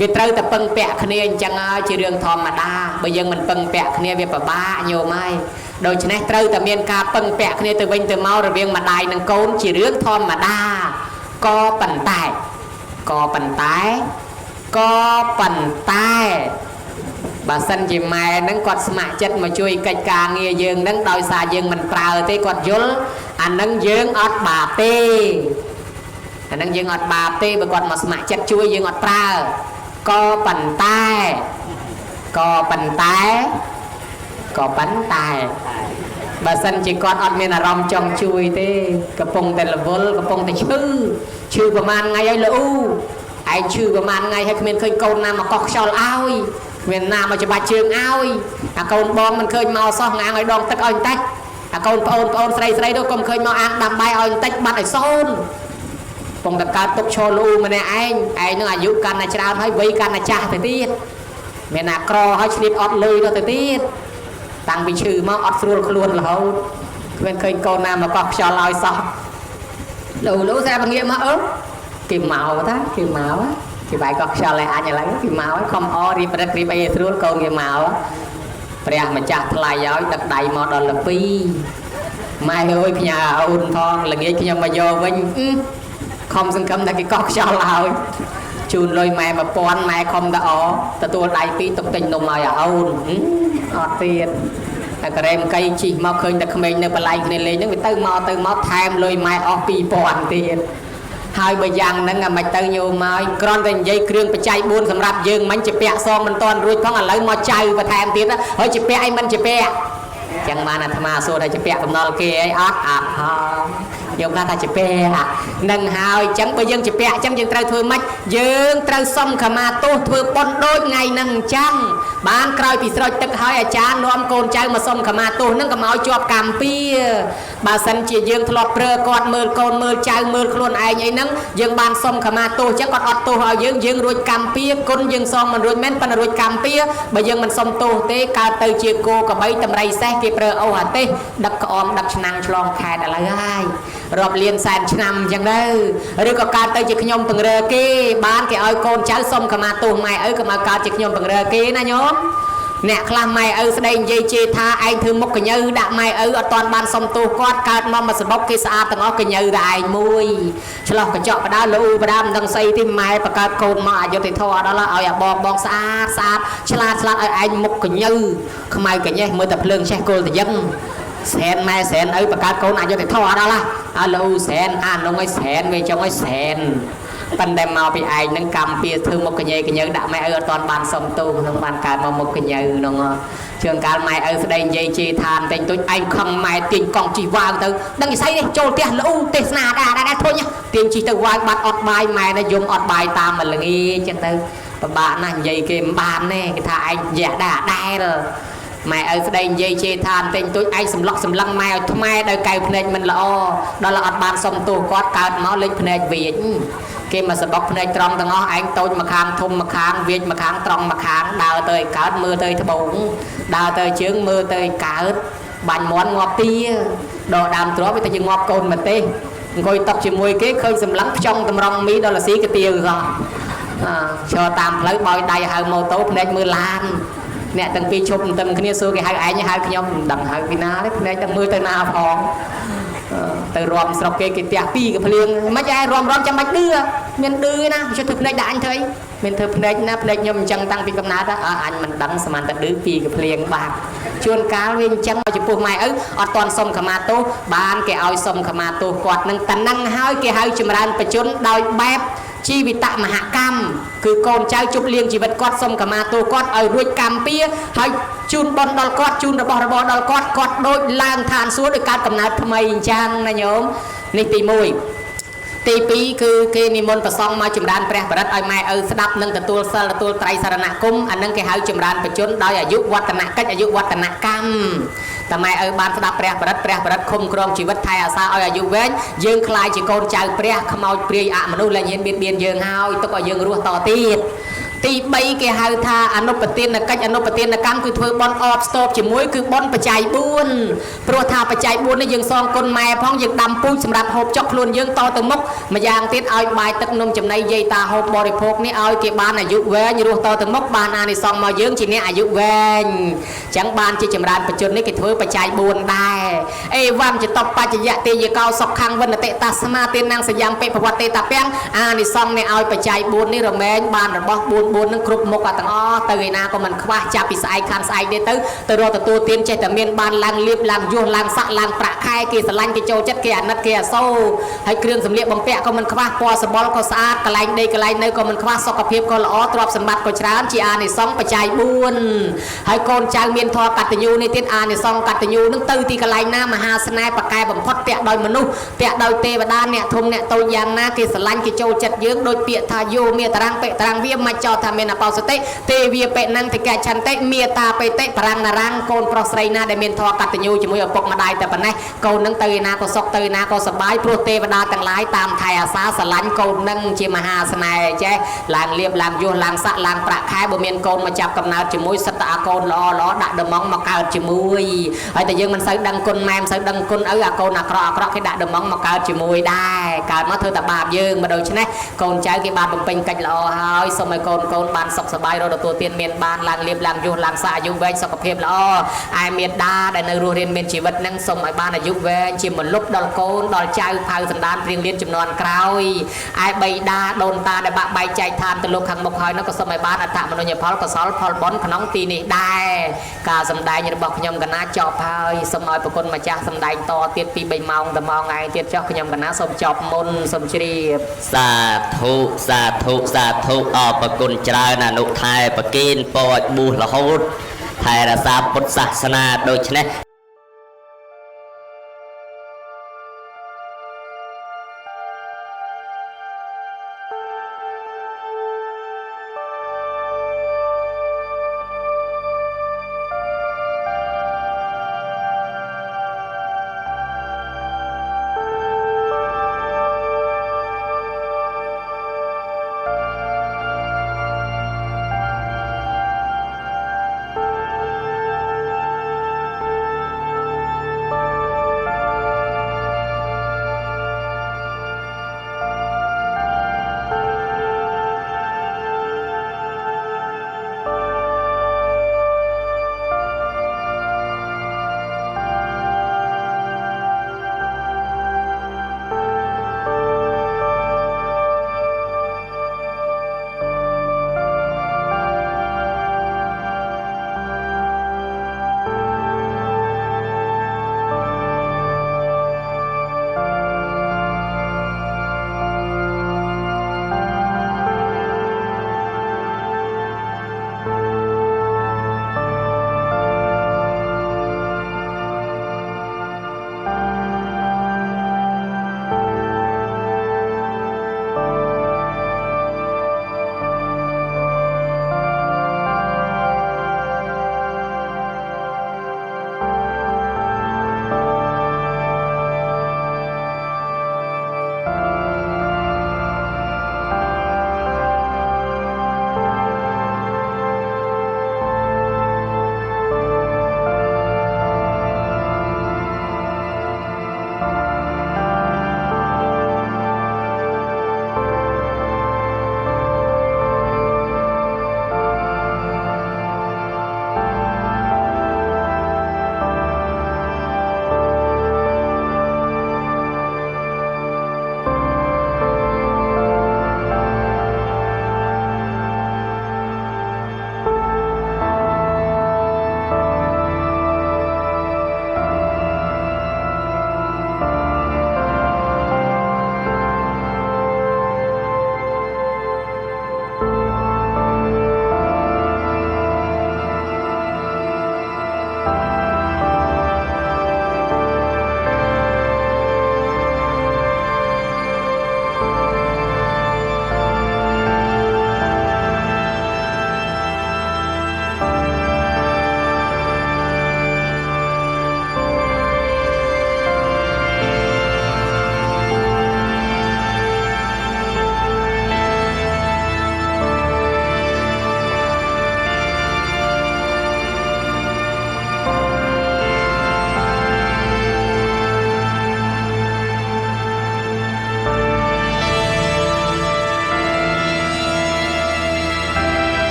វាត្រូវតែពឹងពាក់គ្នាអញ្ចឹងហើយជារឿងធម្មតាបើយើងមិនពឹងពាក់គ្នាវាពិបាកញោមហើយដូច្នេះត្រូវតែមានការពឹងពាក់គ្នាទៅវិញទៅមករវាងម្ដាយនិងកូនជារឿងធម្មតាក៏ប៉ុន្តែក៏ប៉ុន្តែក៏ប៉ុន្តែបើសិនជាម៉ែហ្នឹងគាត់ស្ម័គ្រចិត្តមកជួយកិច្ចការងារយើងហ្នឹងដោយសារយើងមិនប្រើទេគាត់យល់អាហ្នឹងយើងអត់បាបទេអាហ្នឹងយើងអត់បាបទេបើគាត់មកស្ម័គ្រចិត្តជួយយើងអត់ប្រើក៏ប៉ុន្តែក៏ប៉ុន្តែក៏ប៉ុន្តែបើសិនជាគាត់អត់មានអារម្មណ៍ចង់ជួយទេកំពុងតែរវល់កំពុងតែឈឺឈឺប្រហែលថ្ងៃហើយលូឯងឈឺប្រហែលថ្ងៃហើយគ្មានឃើញកូនណាមកកោះខ្យល់ឲ្យគ្មានណាមកច្បាច់ជើងឲ្យអាកូនបងមិនឃើញមកសោះងាងឲ្យដងទឹកឲ្យបន្តិចអាកូនប្អូនប្អូនស្រីស្រីនោះកុំឃើញមកអាងដាំបាយឲ្យបន្តិចបាត់ឲ្យសូនពងតែកើតទុកឈរលូម្នាក់ឯងឯងនឹងអាយុកាន់តែច្រើនហើយវ័យកាន់តែចាស់ទៅទៀតមានអាក្រហើយឆ្លៀតអត់លុយទៅទៀតតាំងពីឈឺមកអត់ស្រួលខ្លួនរហូតគ្មានឃើញកូនណាមកកោះខ្យល់ឲ្យសោះលូលូស្រាប់ងាកមកអឺគេមកតាគេមកគេបាយកោះខ្យល់ឲ្យអញឥឡូវគេមកខំអរៀបរឹករៀបអីឲ្យស្រួលកូនគេមកព្រះម្ចាស់ថ្លៃឲ្យដឹកដៃមកដល់លពីម៉ែអើយផ្ញើអូនផងល្ងាចខ្ញុំមកយកវិញខំសង្ឃឹមថាគេកោះខ្យល់ឲ្យជូនលុយម៉ែ1000ម៉ែខំតអទទួលដៃពីរទុកទិញនំឲ្យអូនអត់ទៀតតែការ៉េមកៃជីកមកឃើញតែក្មេងនៅបលែងគ្នាលេងហ្នឹងវាទៅមកថែមលុយម៉ែអស់2000ទៀតហើយបើយ៉ាងហ្នឹងអាមិនទៅញោមមកគ្រាន់តែនិយាយគ្រឿងបច្ច័យ4សម្រាប់យើងមិញជាពាក់សងមិនតាន់រួចផងឥឡូវមកចៅបន្ថែមទៀតហើយជាពាក់អីមិនជាពាក់ចឹងបានអាត្មាសួរថាជាពាក់កំណល់គេអីអត់អត់ហងយកថាជាពាក់នឹងហើយចឹងបើយើងជាពាក់ចឹងយើងត្រូវធ្វើម៉េចយើងត្រូវសុំខមាទោសធ្វើបុណ្យដូចថ្ងៃហ្នឹងអញ្ចឹង បានក្រោយពីស្រោចទឹកហើយអាចារ្យនាំកូនចៅមកសុំខមាទោសនឹងកុំឲ្យជាប់កម្មពៀបើសិនជាយើងធ្លាប់ប្រើគាត់មើលកូនមើលចៅមើលខ្លួនឯងអីហ្នឹងយើងបានសុំខមាទោសអញ្ចឹងគាត់អត់ទោសឲ្យយើងយើងរួចកម្មពៀគុណយើងសងមិនរួចមែនប៉ុន្តែរួចកម្មពៀបើយើងមិនសុំទោសទេកើតទៅជាគោក្របីតម្រៃសេះគេប្រើអូសអាទេសដឹកក្អមដឹកឆ្នាំងឆ្លងខេត្តឥឡូវហើយរាប់លានសែនឆ្នាំអញ្ចឹងទៅឬក៏កើតទៅជាខ្ញុំពង្រើគេបានគេឲ្យកូនចៅសុំខមាទោសម៉ែឪកុំឲ្យកើតជាខ្ញុំពង្រើគេណាញោមអ្នកខ្លះម៉ែឪស្ដីនិយាយជេរថាឯងធ្វើមុខកញើដាក់ម៉ែឪអត់ទាន់បានសុំទោសគាត់កើតមកមកសបុកគេស្អាតទាំងអស់កញើតែឯងមួយឆ្លោះកញ្ចក់បដាលូបដាមិនដឹងស្អីទេម៉ែបង្កើតកូនមកអយុត្តិធម៌ដល់ឲ្យអាបងបងស្អាតស្អាតឆ្លាតឆ្លាតឲ្យឯងមុខកញើខ្មៅកញេះមើលតែភ្លើងឆេះគល់តយឹងសែនម៉ែសែនឪបង្កើតកូនអយុត្តិធម៌ដល់ហ่ะលូសែនអានងឲ្យសែនវាចង់ឲ្យសែនប៉ុន្តែមកពីឯងនឹងកម្មពៀធ្វើមុខកញើកញើដាក់ម៉ែឪអត់ទាន់បានសុំទោសនឹងបានកើតមកមុខកញើនឹងជើងកាលម៉ែឪស្ដីនិយាយជេរថាបន្តិចតួចឯងខឹងម៉ែទាញកង់ជិះវាវទៅដឹងនិស័យនេះចូលផ្ទះលូទេសនាដែរធុញទាញជិះទៅវាវបាត់អត់បាយម៉ែនេះយំអត់បាយតាមមកល្ងាចចឹងទៅពិបាកណាស់និយាយគេមិនបានទេគេថាឯងយ៉ាក់ដែរដែរម៉ែឪស្ដីនិយាយជេរថាបន្តិចតួចឯងសម្លុកសម្លឹងម៉ែឲ្យថ្មែដោយកែវភ្នែកមិនល្អដល់អត់បានសុំទោសគាត់កើតមកលេចភ្នែកវាចគេមកសបុកភ្នែកត្រង់ទាំងអស់ឯងតូចមកខាងធំមកខាងវាចមកខាងត្រង់មកខាងដើរទៅឲ្យកើតមើលទៅត្បូងដើរទៅជើងមើលទៅឲ្យកើតបាញ់មន់ងាប់ទាដកដើមទ្របវាទៅជាងាប់កូនម្ទេសអង្គុយតុកជាមួយគេឃើញសម្លឹងផ្ចង់តម្រង់មីដល់លស៊ីកាទៀវសោះឈរតាមផ្លូវបោយដៃហៅម៉ូតូភ្នែកមើលឡានអ្នកទាំងពីរឈប់ទន្ទឹមគ្នាសួរគេហៅឯងហៅខ្ញុំមិនដឹងហៅពីណាទេភ្នែកតែមើលទៅណាផងទៅរំស្រុកគេគេផ្ទះពីរកភ្លៀងមិនឯងរំរំចាំបាច់ឌឺមានឌឺណាជិះធ្វើភ្នែកដាក់អញធ្វើអីមានធ្វើភ្នែកណាភ្នែកខ្ញុំអញ្ចឹងតាំងពីកំណើតអញមិនដឹងស្មានតែឌឺពីរកភ្លៀងបាទជួនកាលវាអញ្ចឹងចំពោះម៉ែឪអត់ទាន់សុំខមាទោសបានគេឲ្យសុំខមាទោសគាត់នឹងតែនឹងហើយគេហៅចម្រើនបជនដោយបែបជីវិតមហកម្មគឺកូនចៅជប់លៀងជីវិតគាត់សុំខមាទោសគាត់ឲ្យរួចកម្មពៀហើយជូនបុណ្យដល់គាត់ជូនរបស់របរដល់គាត់គាត់ដូចឡើងឋានសួគ៌ដោយកើតកំណើតថ្មីអញ្ចឹងណាញោមនេះទី1ទី2គឺគេនិមន្តប្រសង់មកចម្រើនព្រះបរិត្តឲ្យម៉ែឪស្ដាប់និងទទួលសិលទទួលត្រៃសរណគមអានឹងគេហៅចម្រើនបជនដោយអាយុវឌ្ឍនកិច្ចអាយុវឌ្ឍនកម្មតែម៉ែឪបានស្ដាប់ព្រះបរិត្តព្រះបរិត្តឃុំក្រងជីវិតថែអាសាឲ្យអាយុវែងយើងខ្លាយជាកូនចៅព្រះខ្មោចព្រាយអមនុស្សលែងហ៊ានបៀតបៀនយើងហើយទុកឲ្យយើងរស់តទៀតទី3គេហៅថាអនុបទានកិច្ចអនុបទានកម្មគឺធ្វើបុណ្យអបស្ទប់ជាមួយគឺបុណ្យបច្ច័យ4ព្រោះថាបច្ច័យ4នេះយើងសងគុណម៉ែផងយើងដាំពូជសម្រាប់ហូបចុកខ្លួនយើងតទៅមុខម្យ៉ាងទៀតឲ្យបាយទឹកនំចំណីយាយតាហូបបរិភោគនេះឲ្យគេបានអាយុវែងរស់តទៅមុខបានអានិសង្សមកយើងជាអ្នកអាយុវែងអញ្ចឹងបានជាចម្រើនបច្ចុប្បន្ននេះគេធ្វើបច្ច័យ4ដែរអេវំចតបច្ចយៈទេយកោសុខੰវិនតិតាស្មាទានងសយ៉ាងពិភវតិតាពាំងអានិសង្សនេះឲ្យបច្ច័យ4នេះរមែងបានរបស់4 4នឹងគ្រប់មុខទាំងអស់ទៅឯណាក៏មិនខ្វះចាប់ពីស្អែកខានស្អែកនេះទៅទៅរកទទួលទានចេះតែមានបានឡើងលៀបឡើងយោះឡើងសាក់ឡើងប្រាក់ខែគេស្រឡាញ់គេចូលចិត្តគេអាណិតគេអាសូរហើយគ្រឿងសម្លៀកបំពាក់ក៏មិនខ្វះពណ៌សម្បុរក៏ស្អាតកន្លែងដីកន្លែងនៅក៏មិនខ្វះសុខភាពក៏ល្អទ្រព្យសម្បត្តិក៏ច្រើនជាអានិសង្សបច្ច័យ4ហើយកូនចៅមានធម៌កតញ្ញូនេះទៀតអានិសង្សកតញ្ញូនឹងទៅទីកន្លែងណាមហាស្នេហ៍ប្រកែបំផុតតាក់ដោយមនុស្សតាក់ដោយទេវតាអ្នកធំអ្នកតូចយ៉ាងណាគេស្រឡាញ់គេចូលចិត្តយើងដូចពាក្យថាយោមេតារាំងបិតារាំងវាមិនចោថាមានអបោសតិទេវាបិណੰតិកឆន្តិមេតាបេតិបរាំងណារាំងកូនប្រុសស្រីណាដែលមានធម៌កតញ្ញូជាមួយឪពុកម្ដាយតែប៉ុណ្ណេះកូននឹងទៅឯណាក៏សុខទៅឯណាក៏សប្បាយព្រោះទេវតាទាំងឡាយតាមថែអាសាស្រឡាញ់កូននឹងជាមហាស្នេហ៍ចេះឡើងលៀបឡើងយោះឡើងសាក់ឡើងប្រាក់ខែបើមានកូនមកចាប់កំណើតជាមួយសិតតអាកូនល្អល្អដាក់ដំងមកកើតជាមួយហើយតែយើងមិនសូវដឹងគុណម៉ែមិនសូវដឹងគុណឪអាកូនអាក្រក់អាក្រក់គេដាក់ដំងមកកើតជាមួយដែរកើតមកធ្វើតែបាបយើងមកដូច្នេះកូនចៅគេបានបំពេញកិច្ចល្អហើយសូមឲ្យកូនកូនបានសុខសប្បាយរកទទួលទានមានបានឡើងលៀបឡើងយោះឡើងសាក់អាយុវែងសុខភាពល្អឯមេដាដែលនៅរស់រានមានជីវិតនឹងសូមឲ្យបានអាយុវែងជាមលុបដល់កូនដល់ចៅផៅសន្តានព្រៀងលៀនចំនួនក្រោយឯបៃតាដូនតាដែលបាក់បែកចែកឋានទៅលោកខាងមុខហើយនោះក៏សូមឲ្យបានអត្តមនុញ្ញផលកុសលផលបុណ្យក្នុងទីនេះដែរការសម្ដែងរបស់ខ្ញុំកណាចប់ហើយសូមឲ្យប្រគុណម្ចាស់សម្ដែងតទៀតពី3ម៉ោងទៅម៉ោងឯងទៀតចុះខ្ញុំកណាសូមចប់មុនសូមជ្រាបសាធុសាធុសាធុអរប្រគុណច្រើនអនុថែប្រគិនពរឲ្យបួសរហូតថែរក្សាពុទ្ធសាសនាដូច្នេះ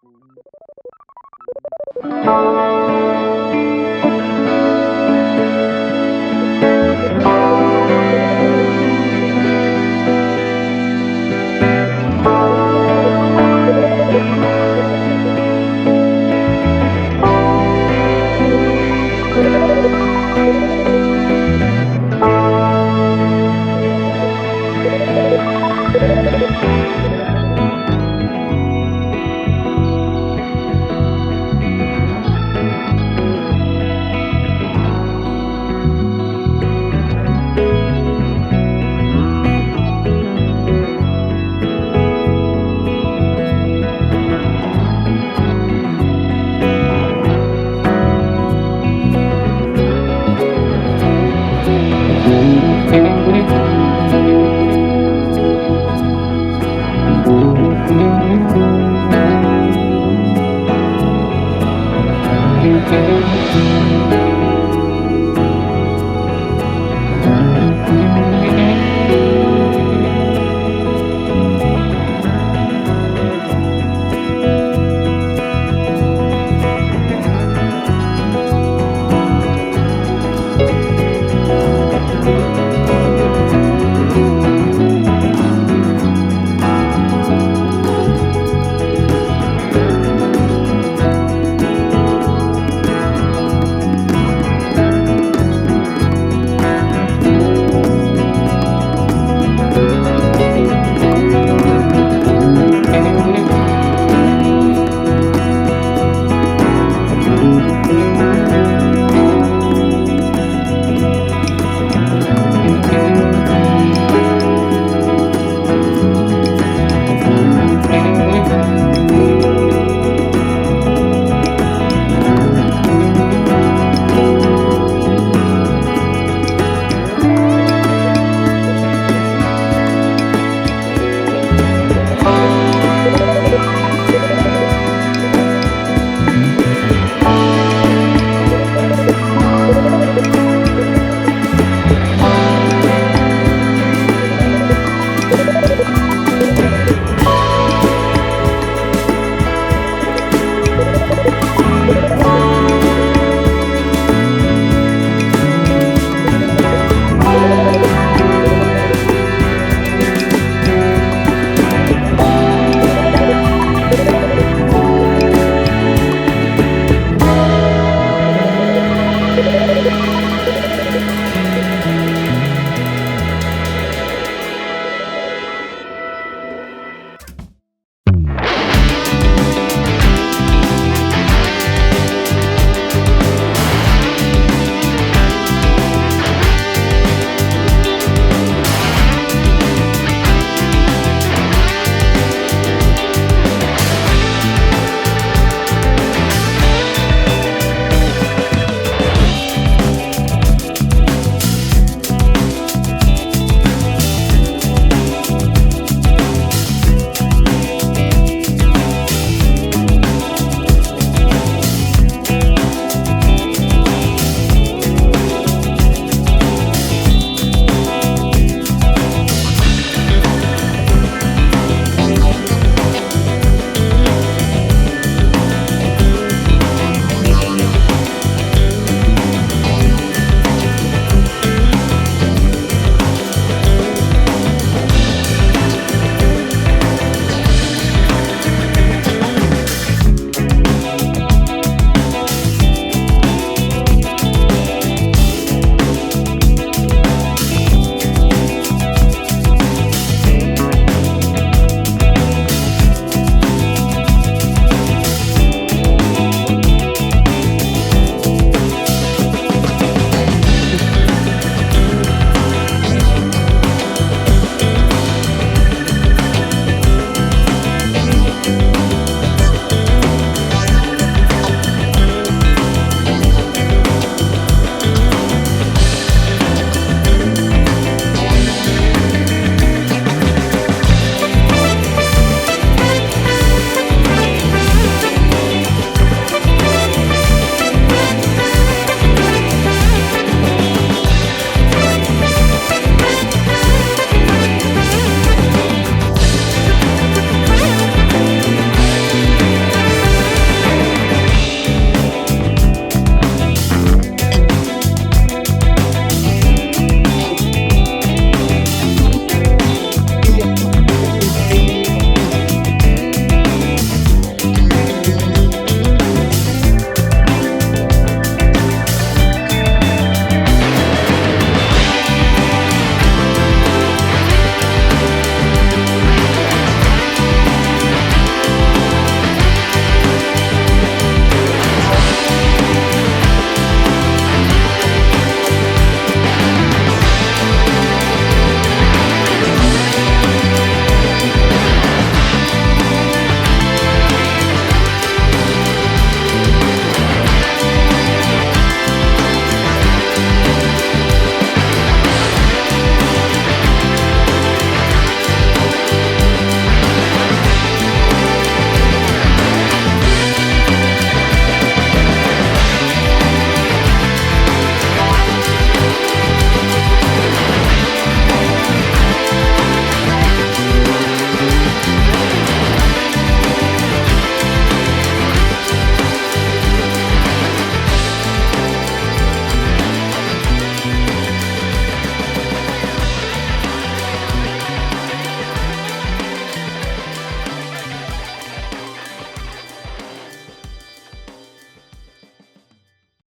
Thank you.